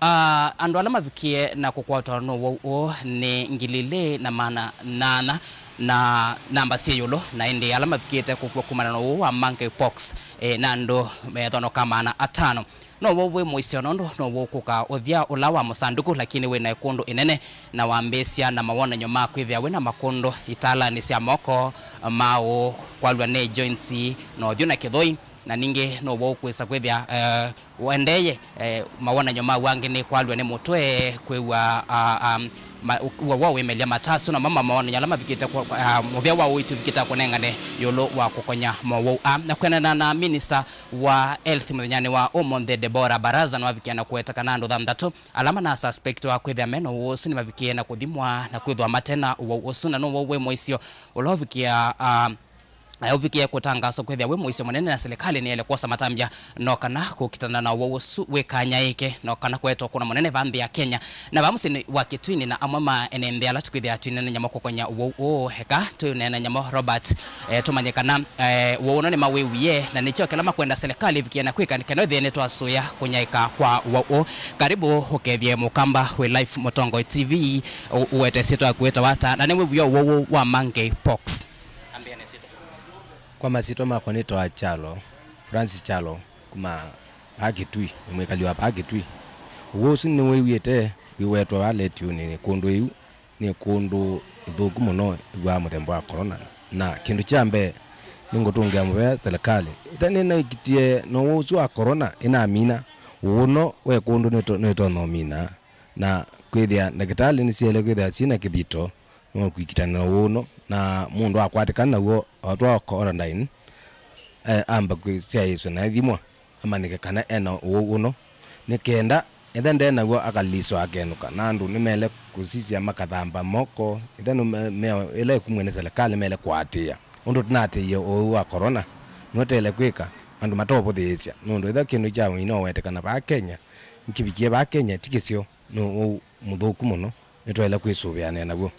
Ah, andũ ala mavikie na kũkwatwa nĩ ũwau ũũ nĩ ngili ilĩ na maana nana na namba syĩ ĩũlũ, na ĩndĩ ala mavikĩte kũkw'a kumana na ũwau wa monkeypox, eh, na andũ methonũka maana atano. No ũwau wĩ mũisyo nũndũ no ũwau ũkũkaa ũthya ũla wa mũsandũku, lakini wĩ na ĩkũndũ ĩnene, na wambĩĩsya na mawonany'o ma kwĩthĩa wĩ na makũndũ italanĩ sya moko ma ũũ, kwalw'a nĩ joints, na ũthyũ na kĩthũi, na ningĩ no ũwau ũkwĩsa kwĩthĩa, eh, ũendeeye, eh, mawonany'o mawu angĩ nĩ kwalw'a nĩ mũtwe, kwĩw'a, ah, ah, ma-, ũwau wa wĩmelya matasyo, na mama mawonany'o ala mavikĩte kwa, ah, mũvĩa wa ũiiti ũvikĩte kũnengane ĩũlũ wa kũkonya mowau aa. Na kwĩanana na minista wa health mũthenyanĩ wa ũmũnthĩ, Deborah Baraza, nĩwavikie na kũweta kana andũ thanthatũ ala manasuspectiwa kwĩthĩa me na ũwau ũsu nĩmavikie na kũthimwa na kwĩthwa mate na ũwau ũsu, na no ũwau wĩ mũisyo ũla ũvikia, ah, eh, ũvikie kũtangaswa kwĩthĩa wĩ mũisyo mũnene, na silikalĩ nĩyaĩle kwosa matambya no kana kũkitana na ũwau ũsu wĩkanyaĩĩke, no kana kũete ũkũno mũnene vaa nthĩ ya Kenya. Na vaa mũsyĩnĩ wa Kitui nĩ na amwe ma ene nthĩ ala tũkwĩthĩa twĩneenany'a mo kũkonya ũwau ũũ. Eka twĩneenany'a mo, Robert, eh, tũmanye kana, eh, ũwau ũno nĩmawĩwie, na nĩkyo kĩla makwenda silikalĩ ĩvikie na kwĩka, nĩ kana ĩthĩe nĩtwasũĩa kũnyaĩka kwa ũwau ũũ. Karibu ũkethye Mũkamba wĩ live Mũtongoi T V, ũ-, ũwete syĩtwa yaku wĩtawa ata, na nĩwĩw'ĩa ũwau ũũ wa monkeypox? Kwa masyĩtwa makwa nĩtawa Kyalo, Francis Kyalo, kuma vaa Kitui, nĩ mwĩkali wa vaa Kitui. Ũwau ũsu nĩwĩw'ĩte wĩwetwa vaa letiũnĩ nĩ kũndũ ĩu nĩ kũndũ ĩthũku mũno ĩw'aa mũthemba wa corona. Na kĩndũ kya mbee, nĩngũtũngĩa mũvea silikalĩ. Ĩthe nĩnaĩkĩtie na ũwau ũsu wa corona ĩnamina. Ũwau ũno we kũndũ nĩto-, nĩtonya ũmina. Na kwĩthĩa ndakĩtalĩ nĩsyaĩle kwĩthĩa syĩ na kĩthito nĩ kwĩkitana na ũwau ũno, na mũndũ akwatĩkana naw'o atwawa quarantine, eh, amba kwĩsyaĩĩsw'a na ethimwa, amanyĩke kana e na ũwau ũno, nĩ kenda ethĩwa nde naw'o akaliswa akenũka. Na andũ nĩmaĩle kũsisya makathamba moko, ethĩwa nĩ me-, mĩao ĩla ĩkumw'e nĩ silikalĩ maĩle kũatĩĩa. Ũndũ tũnaatĩĩe ũwau wa corona, nĩw'o twaĩle kwĩka, andũ matoũvũthĩĩsya, nũndũ ethĩwa kĩndũ kya mũina ũwetĩkana vaa Kenya, nĩkĩvikie vaa Kenya, ti kĩseo, nĩ ũwau mũthũku mũno, nĩtwaĩle kwĩsũvĩanĩa naw'o.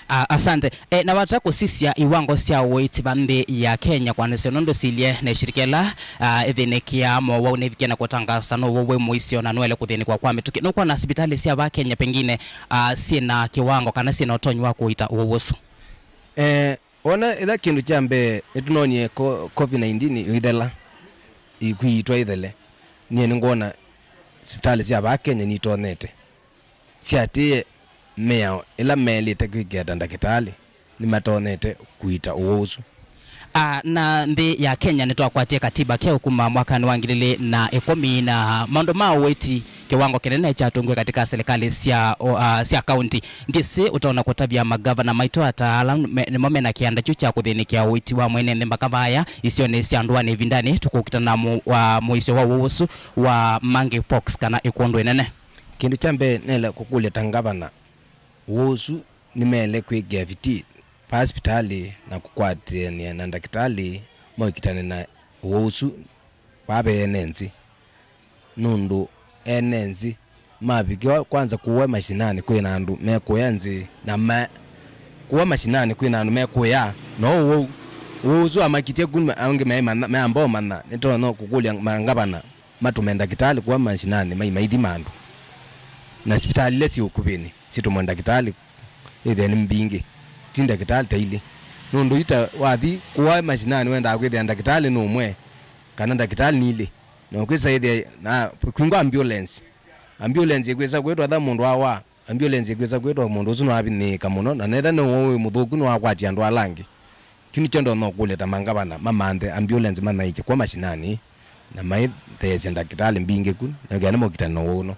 Ah, asante. Eh, na vata kũsisya iwango sya ũiiti va nthĩ ya Kenya kwanĩsya nũndũ silye na ishirika ila, ah, ĩthĩnĩkĩaa mowau nĩvikie na kũtangasa no ũwau wĩ mũisyo na nũele kũthĩnĩkwa kwa mĩtũkĩ. Nũkwona sivitalĩ sya va Kenya pengine, ah, syĩ na kĩwango kana syĩ na ũtonyi wa kũita ũwau ũsu? Eh, Wona, ĩtha kĩndũ kya mbee nĩtũnonie ko-, covid nineteen ĩithela, ĩkwĩitwa ĩthele. Niĩ nĩngwona sivitalĩ sya vaa Kenya nitonyete, syatĩĩe mĩao ĩla meelĩte kwĩkĩa ta ndakĩtalĩ, nĩmatonyete kũita ũwau ũsu. Ah, na nthĩ ya Kenya nĩtwakwatie katiba keũ kuma mwakanĩ wa ngili ilĩ na ĩkũmi, na maũndũ ma ũiiti kĩwango kĩnene kyatũngiwe katika silikalĩ sya, o, ah, sya kaunti. Ndyĩsĩ ũtonya kũtavya magavana maitũ ata ala me-, nĩmo mena kĩanda kyu kya kũthĩnĩkĩa ũiiti wa mwene nthĩ mpaka vaya isionĩ sya ndũanĩ ĩvindanĩ tũkũkitana na mũ-, wa mũisyo wa ũwau ũsu wa monkeypox kana ĩkũndũ ĩnene. Kĩndũ kya mbee nĩenda kũkũlya ta ngavana, ũwau ũsu nĩmaĩle kwĩkĩa vitii Asipitalĩ na kũkwatĩanĩa na ndakĩtalĩ maũkitane na ũwau ũsu vaa ve ene nzĩ, nũndũ ene nzĩ mavikĩwa kwanza kũwa mashinani kwĩ na andũ mekũya nzĩ na ma, kũwa mashinani kwĩ na andũ mekũya, no ũwau, ũwau ũsu wamakitye ku angĩ meĩmanya, meamba ũmanya, nĩtonya kũkũlya mangavana matũme ndakĩtalĩ kũwa mashinani mai maithima andũ. Na sipitalĩ ila syĩ ũkuvĩnĩ sitũmwe ndakĩtalĩ ĩthĩa nĩ mbingĩ, ti ndakĩtalĩ ta ilĩ. Nũndũ yu ta wathi kũwa mashinani wendaa kwĩthĩa ndakĩtalĩ nĩ ũmwe kana ndakĩtalĩ nĩ ilĩ. Na ũkwĩsa ĩthĩa na kwingwa ambulance. Ambulance ĩkwĩsa kwĩtwa tha mũndũ awa, ambulance ĩkwĩsa kwĩtwa mũndũ ũsu nĩwavinyĩĩka mũno, na netha nĩ ũwau wĩ mũthũku nĩwakwatia andũ ala angĩ. Kyu nĩkyo ndonya ũkũlya ta mangavana mamanthe ambulance manaĩkye kwa mashinani na maĩtheesya ndakĩtalĩ mbingĩ ku nĩkenda mokitane na ũwau ũno.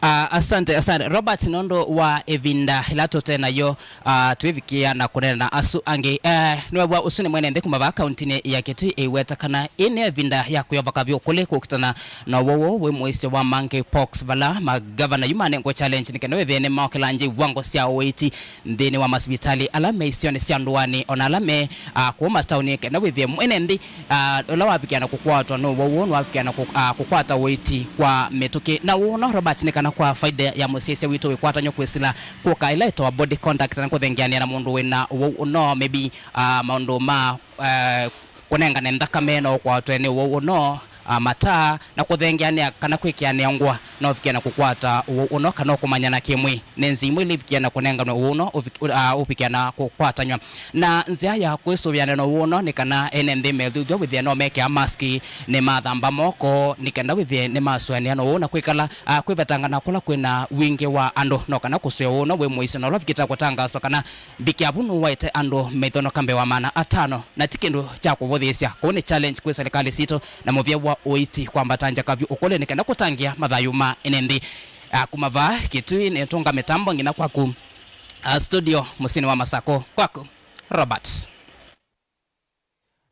Ah, asante, asante Robert, nũndũ wa ĩvinda ĩla tũte nayo, ah, twĩvikĩa na kũneena na asu angĩ. Eh, nĩwew'a ũsu nĩ mwene nthĩ kuma vaa kauntinĩ ya Kitui ĩiweta kana ĩ nĩ ĩvinda ya kwĩova kavyũ kũlĩ kũkitana na ũwau wĩ mũisyo wa monkeypox, vala magavana yu manengwe challenge nĩ kenda wĩthĩe nĩmokĩlangya iwango sya ũiiti nthĩnĩ wa masivitalĩ ala me isionĩ sya ndũanĩ, ona ala me, ah, kũu mataũni, kenda wĩthĩe mwene nthĩ, ah, ũla wavikĩa na kũkwatwa nĩ ũwau ũũ nĩwavikĩa na kũ-, ah, kũkwata ũiiti kwa mĩtũkĩ. Na ũũ no Robert nĩ kana kwa faida ya mũsyaĩĩsya witũ wĩkwatany'o kwĩsĩla kũka ĩla ĩtawa body contact, na kũthengeanĩa na mũndũ wĩ na ũwau ũno, maybe, ah, maũndũ ma, eh, kũnengane nthakame no ũkwatwe nĩ ũwau ũno, ah, mataa, na kũthengeanĩa kana kwĩkĩanĩa ngũa no ũvikĩe na kũkwata ũwau ũno kana ũkũmanyana kĩmwĩĩ. Nĩ nzĩa imwe ila ivikĩe na kũnenganwe ũwau ũno ũvik-, ah, ũvikĩe na kũkwatanywa. Na nzĩa ya kwĩsũvĩana na ũwau ũno nĩ kana ene nthĩ methuthw'a wĩthĩa no mekĩa mask, nĩmathamba moko, nĩ kenda wĩthĩe nĩmasũanĩa na ũwau na kwĩkala, ah, kwĩvetanga na kũla kwĩna wingĩ wa andũ, no kana kũsũĩa ũwau ũno wĩ mũisyo na ũla ũvikĩte kũtangaaswa kana Mbikyavu nũwaĩte andũ maithonoka mbee wa maana atano, na ti kĩndũ kya kũvũthĩĩsya. Kũu nĩ challenge kwĩ silikalĩ sitũ na mũvĩa wa ũiiti kwambatangya kavyũ ũkũlĩ nĩ kenda kũtangĩĩa mathayũ ma ene nthĩ. Ah, kuma vaa Kitui nĩtũnga mĩtambo nginya kwaku, ah, studio mũsyĩnĩ wa Masakũ. Kwaku, Robert.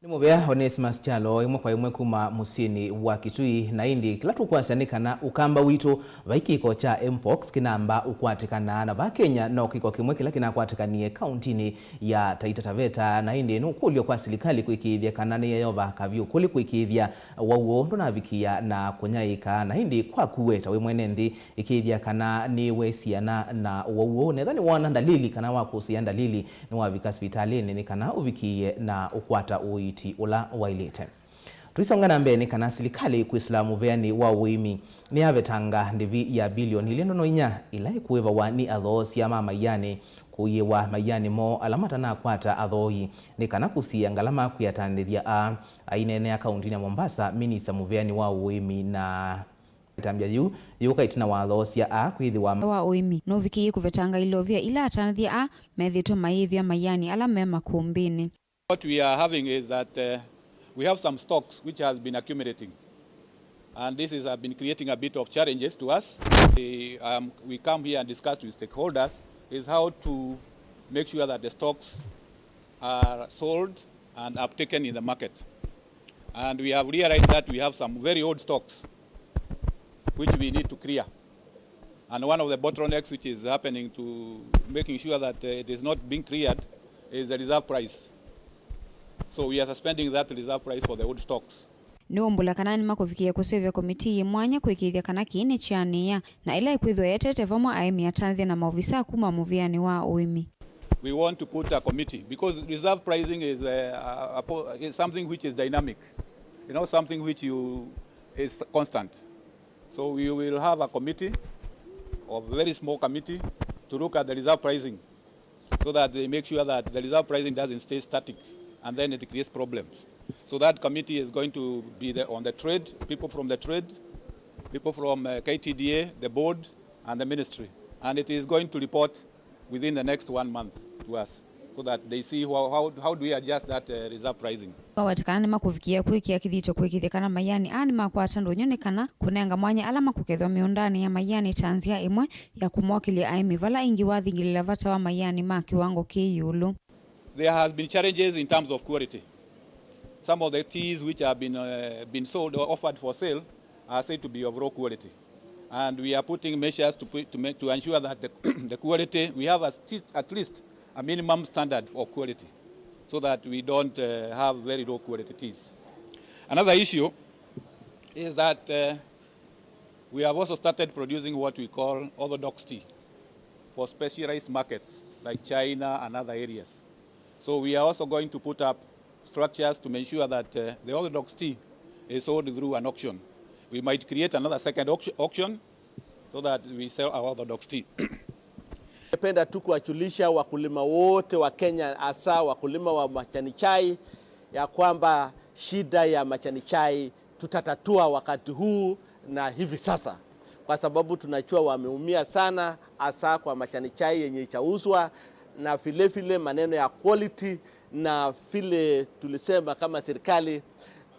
Nĩ mũvea Onesimus Kyalo, ĩmwe kwa ĩmwe kuma mũsyĩnĩ wa Kitui. Na ĩndĩ kĩla tũkwasya nĩ kana ũkamba witũ vai kĩko kya mpox kĩnamba ũkwatĩkana, na va Kenya no kĩko kĩmwe kĩla kĩnakwatĩkanie kauntinĩ ya Taita Taveta. Na ĩndĩ nũkũlyo kwa silikalĩ kwĩkĩĩthya kana nĩyeeyova kavyũ kũlĩ kwĩkĩĩthya wau ũũ ndũnavikĩa na kũnyaĩĩka. Na ĩndĩ kwaku we ta wĩ mwene nthĩ, ĩkĩĩthya kana nĩwesiana na ũwau ũũ. Netha nĩwoona ndalili kana wakũsĩĩa ndalili, nĩwavika sivitalĩnĩ nĩ kana ũvikĩĩe na ũkwata ũiiti ũla waĩlĩte. Tũisonga na mbee nĩ kana silikalĩ kwĩsĩla mũveanĩ wa ũĩmi nĩyavetanga ndĩvi ya bilioni ilĩ ndono inya ĩla ĩkũĩvawa nĩ athoosya ma maianĩ kũiĩwa maianĩ moo ala matanakwata athooi nĩ kana kũsiĩĩa ngalama kwĩ atandĩthya aa. Aineenea kauntinĩ ya Mombasa, minista mũveanĩ wa ũĩmi na Ĩtambya yĩu yĩũka ĩtina wa athoosya aa kwĩthĩwa wa ũĩmi nũvikĩie kũvetanga ilovia ila atandĩthya aa methĩĩtwe mayĩĩvya maianĩ ala me makũmbĩnĩ. What we are having is that, uh, we have some stocks which has been accumulating, and this is, uh, been creating a bit of challenges to us. We, um, we come here and discuss with stakeholders is how to make sure that the stocks are sold and uptaken in the market. And we have realized that we have some very old stocks which we need to clear. And one of the bottlenecks which is happening to making sure that, uh, it is not being cleared is the reserve price. So we are suspending that reserve price for the old stocks. Nĩwaumbũla kana nĩmakũvikĩĩa kũseũvya komitii yĩ mwanya kũĩkĩĩthya kana kĩĩ nĩkyaanĩĩa, na ĩla ĩkwĩthĩwa ĩetete vamwe aĩmi atandĩthya na maovisaa kuma mũvĩanĩ wa ũĩmi. We want to put a committee because reserve pricing is, uh, a, a, is something which is dynamic, you know, something which you, is constant. So we will have a committee, a very small committee, to look at the reserve pricing so that they make sure that the reserve pricing doesn't stay static and then it creates problems. So that committee is going to be the, on the trade, people from the trade, people from, uh, K T D A, the board, and the ministry. And it is going to report within the next one month to us so that they see how, how, how do we adjust that, uh, reserve pricing. Wawetĩkana nĩmakũvikĩĩa kwĩkĩa kĩthito kũĩkĩĩthya kana maianĩ aa nĩmakwata ndũnyũ nĩ kana kũnenga mwanya ala makũkethwa mĩũndanĩ ya maianĩ ta nzĩa ĩmwe ya kũmokĩlya aĩmi vala ĩngĩ wathingĩlĩla vata wa maianĩ ma kĩwango kĩ ĩũlũ. There has been challenges in terms of quality. Some of the teas which have been, uh, been sold or offered for sale are said to be of low quality. And we are putting measures to put, to make, to ensure that the, the quality, we have a sti-, at least a minimum standard of quality so that we don't uh, have very low quality teas. Another issue is that uh, we have also started producing what we call orthodox tea for specialized markets like China and other areas. So we are also going to put up structures to make sure that uh, the orthodox tea is sold through an auction. We might create another second auction, auction so that we sell our orthodox tea. Ningependa tu kuwajulisha wakulima wote wa Kenya, hasa wakulima wa majani chai, ya kwamba shida ya majani chai tutatatua wakati huu na hivi sasa, kwa sababu tunajua wameumia sana, hasa kwa majani chai yenye ichauzwa, na vile vile maneno ya quality, na vile tulisema kama serikali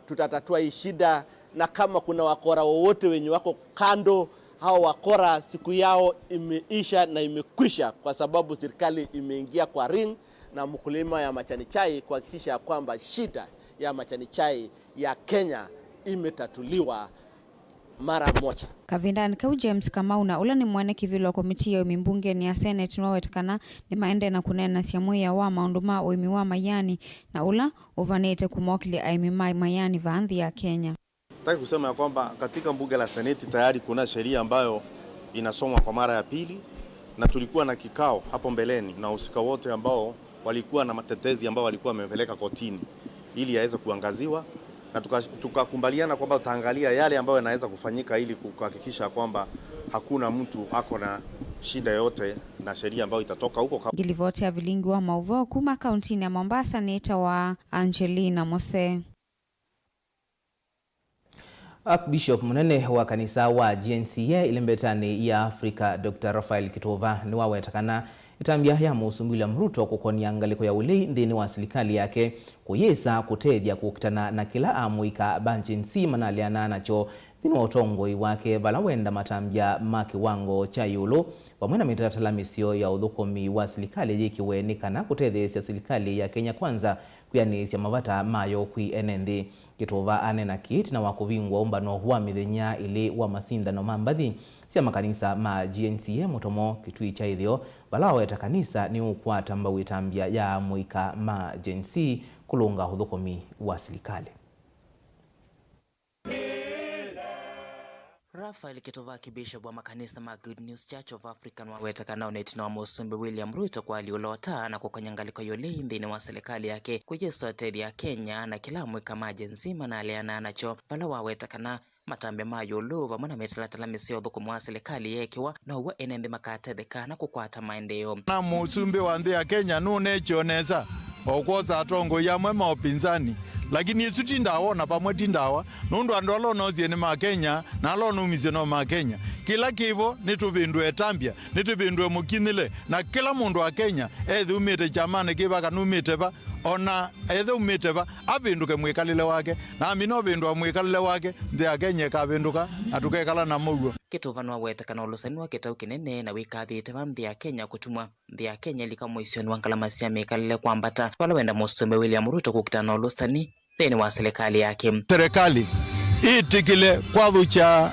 tutatatua hii shida, na kama kuna wakora wowote wenye wako kando, hao wakora siku yao imeisha na imekwisha, kwa sababu serikali imeingia kwa ring na mkulima ya majani chai kuhakikisha kwamba shida ya majani chai ya Kenya imetatuliwa mara moja. Kavindanĩ kau, James Kamau, na ũla nĩ mwene kĩvĩla wa komitii ya ũĩmi mbungenĩ ya Senate, nĩwaweta kana nĩmaendee na kũneenasya mwĩao wa maũndũ ma ũĩmi wa maiani na ũla ũvanĩte kũmokĩlya aĩmi ma maiani vaa nthĩ ya Kenya. Nataka kusema ya kwamba katika bunge la Seneti tayari kuna sheria ambayo inasomwa kwa mara ya pili, na tulikuwa na kikao hapo mbeleni na wahusika wote ambao walikuwa na matetezi ambao walikuwa wamepeleka kotini ili yaweze kuangaziwa, na tuka-, tukakubaliana kwamba tutaangalia yale ambayo yanaweza kufanyika ili kuhakikisha kwamba hakuna mtu ako na shida yoyote na sheria ambayo itatoka huko. Ngilivoti ya vilingi wa mauvoo kuma kauntinĩ ya Mombasa nĩtawa Angelina Mose. Archbishop mũnene wa kanisa wa G N C A ĩlembetanĩ ya Africa, Doctor Raphael Kituva, nĩwaweta kana ĩtambya ya Mũsumbĩ William Ruto kũkonia ngalĩko ya ũlei nthĩnĩ wa silikalĩ yake kũyĩsa kũtethya kũkitana na kĩla amũika ma Gen Z manaleanaa nakyo nthĩnĩ wa ũtongoi wake, vala wenda matambya ma kĩwango kya ĩũlũ vamwe na mĩtalatala mĩseo ya ũthũkũmi wa silikalĩ yĩkĩwe nĩ kana kũtetheesya silikalĩ ya Kenya Kwanza kwĩanĩĩsya mavata mayo kwĩ ene nthĩ. Kituva aneena kĩĩ ĩtina wa kũvingũa ũmbano wa mĩthenya ĩlĩ wa masindano ma mbathi sya makanisa ma G N C A Mũtomo Kĩtui kya Ĩtheo, vala waweta kanisa nĩũkwata mbau ĩtambya ya amũika ma Gen Z kũlũnga ũthũkũmi wa silikalĩ. Raphael Kituva, Archbishop wa makanisa ma Good News Church of Africa, nĩwaweta kana ona ĩtina wa Mũsumbĩ William Ruto kũalyũla ũtao na kũkonya ngalĩko ya ũlei nthĩnĩ wa silikalĩ yake kũyĩsa ũtethya Akenya na kĩla amũika ma Gen Z manaleanaa nakyo, vala waweta kana matambya ma ĩũlũ vamwe na mĩtalatala mĩseo ya ũthũkũmi wa silikalĩ yeekĩwa, now'o ene nthĩ makatetheka na kũkwata maendeeo. Na mũsumbĩ wa nthĩ ya Kenya nũneekĩe o nesa o kwosa atongoi amwe ma ũpinzani, lakini ĩsu ti ndawa, o na vamwe ti ndawa, nũndũ andũ ala ũnoosie nĩ ma Kenya, na ala ũnumisye no ma Kenya. Kĩla kĩvo nĩtũvĩndũe ĩtambya, nĩtũvĩndũe mũkinyĩle, na kĩla mũndũ wa Kenya, ethĩ umĩte kyamanĩ kĩva kana umĩte va, o na ethĩ umĩte va, avĩndũke mwĩkalĩle wake, na amina ũvĩndũa mwĩkalĩle wake, nthĩ ya Kenya ĩkavĩndũka, na tũkekala na mũuo. Kituva nĩwaweta kana ũlũsani wa kĩtau kĩnene na wĩkathĩte va nthĩ ya Kenya kũtumwa nthĩ ya Kenya ĩlika mũisyonĩ wa ngalama sya mĩkalĩle kwambata, vala wenda Mũsumbĩ William Ruto kũkitana na ũlũsani nthĩnĩ wa silikalĩ yake. Serikali ĩtĩkĩle kwathũkya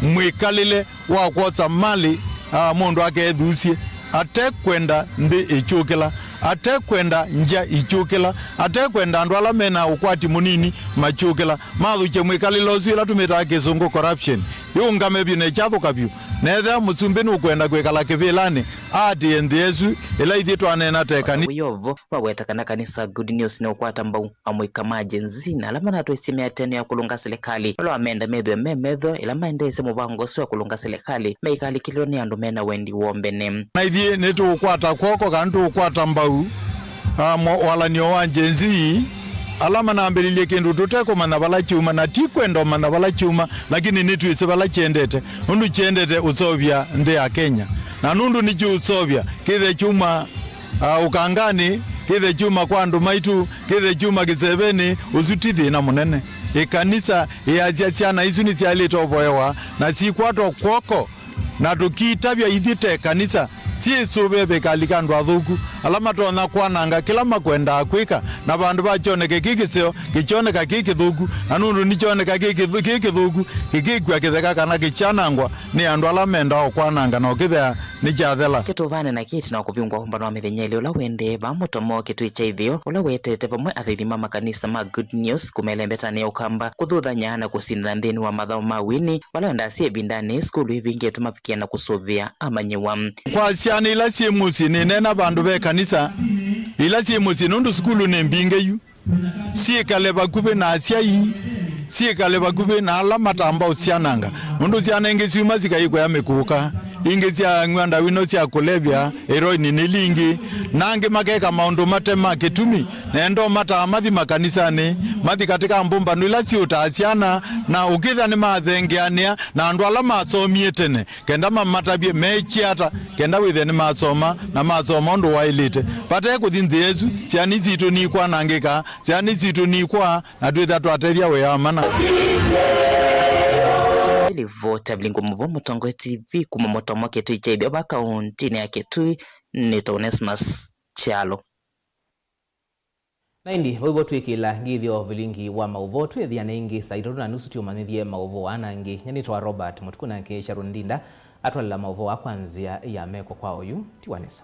mwĩkalĩle wa kwosa mali, ah, mũndũ akethusye, ate kwenda nthĩ ĩkyũkĩla, ate kwenda ngya ikyũkĩla, ate kwenda andũ ala mena ũkwati mũnini makyũkĩla, mathũkye mwĩkalĩle ũsu ĩla tũmĩtaa kĩsũngũ corruption, yũngame vyũ na ĩkyathũka vyũ. Na ethĩa mũsumbĩ nũkwenda kwĩkala kĩvĩlanĩ, aatĩĩe nthĩ ĩsu ĩla ithyĩ twaneena ta ĩkanisa. Wĩovo waweta kana kanisa Good News nĩũkwata mbau amũika ma Gen Z na ala manatwaisye mĩatĩanĩo ya kũlũnga silikalĩ, vala wamenda methĩwe me metho ĩla maendeesye mũvango ũsu wa kũlũnga silikalĩ, meikalikĩlwa nĩ andũ mena wendi wa ũmbene. Na ithyĩ nĩtũũkwata kw'oko kana nĩtũũkwata mbau, ah, mo-, walanio wa Gen Z, ala manambĩlĩlye kĩndũ tũtekũmanya vala kyuma, na ti kwenda ũmanya vala kyuma, lakini nĩtwĩsĩ vala kyendete, nũndũ kyendete ũseũvya nthĩ ya Kenya. Na nũndũ nĩkyũũseũvya, kĩthe kyuma, ah, ũkanganĩ, kĩthe kyuma kwa andũ maitũ, kĩthe kyuma kĩsevenĩ, ũsu ti thĩna mũnene. Ĩkanisa ĩasya syana isu nĩsyaĩlĩte ũvoewa na sikwatwa kw'oko, na tũkitavya ithyĩ ta ĩkanisa, syĩsũvĩe vĩkalika andũ athũku, ala matonya kwananga kĩla makwendaa kwĩka, na vandũ va kyoneke kĩ kĩseo, kĩkyoneka kĩ kĩthũku, na nũndũ nĩkyoneka kĩ kĩthũ-, kĩ kĩthũku, kĩkĩkw'a kĩtheka kana kĩkyanangwa nĩ andũ ala mendaa o kwananga na ũkĩthea nĩkyathela. Kĩtũvane na kĩti na kũvingwa ũmbano wa mĩthenya ĩlĩ ũla wendee va mũtomo kĩtui kya itheo, ũla wetete vamwe athaithi ma makanisa ma Good News kuma ĩlembetanĩ ya Ũkamba, kũthuthany'a na kũsindana nthĩnĩ wa mathaũ ma wini, vala ndasya ĩvindanĩ sukulu ivingĩtwe mavikie na kũsũvĩa amanyĩw'a. Kwa syana ila syĩ mũsyĩ, nĩneena vandũ ve kanisa, ila syĩ mũsyĩ, nũndũ sukulu nĩ mbingĩ yu, syĩkale vakuvĩ na asyai, syĩkale vakuvĩ na ala matamba ũsyananga, nũndũ syana ingĩ syuma sikaikũya mĩkũka, ingĩ syang'w'a ndawa ino sya kũlevya, heroin nĩ lingĩ, na angĩ makeka maũndũ mate ma kĩtumi, na enda ũmataa mathi makanisanĩ, mathi katĩ ka mbũmbano ila syũtaa syana, na ũkĩtha nĩmathengeanĩa na andũ ala masomie tene, kenda mamatavye mekie ata, kenda wĩthĩe nĩmasoma, na masoma ũndũ waĩlĩte. Vate kũthi nzĩa ĩsu, syana sitũ nikwanangĩka, syana sitũ nikwaa, na twĩthĩa twatethya wĩa wa mana. Livoti ya Vilingu Mũvo, Mũtongoi T V, kuma mũtomo kĩtui kya itheo va kauntinĩ ya Kitui, nĩ ta Onesmus Kyalo. Na ĩndĩ, vau vo twĩkĩla ngĩthyo vilingi wa maũvoo, twĩthĩane ĩngĩ saa itatũ na nusu tũmanyĩthye maũvoo aa na angĩ. Nyie nĩtawa Robert Mũtuku, nake Sharon Ndinda atwalela maũvoo aa kwa nzĩa ya meko kwa oyu. Tiwanesa.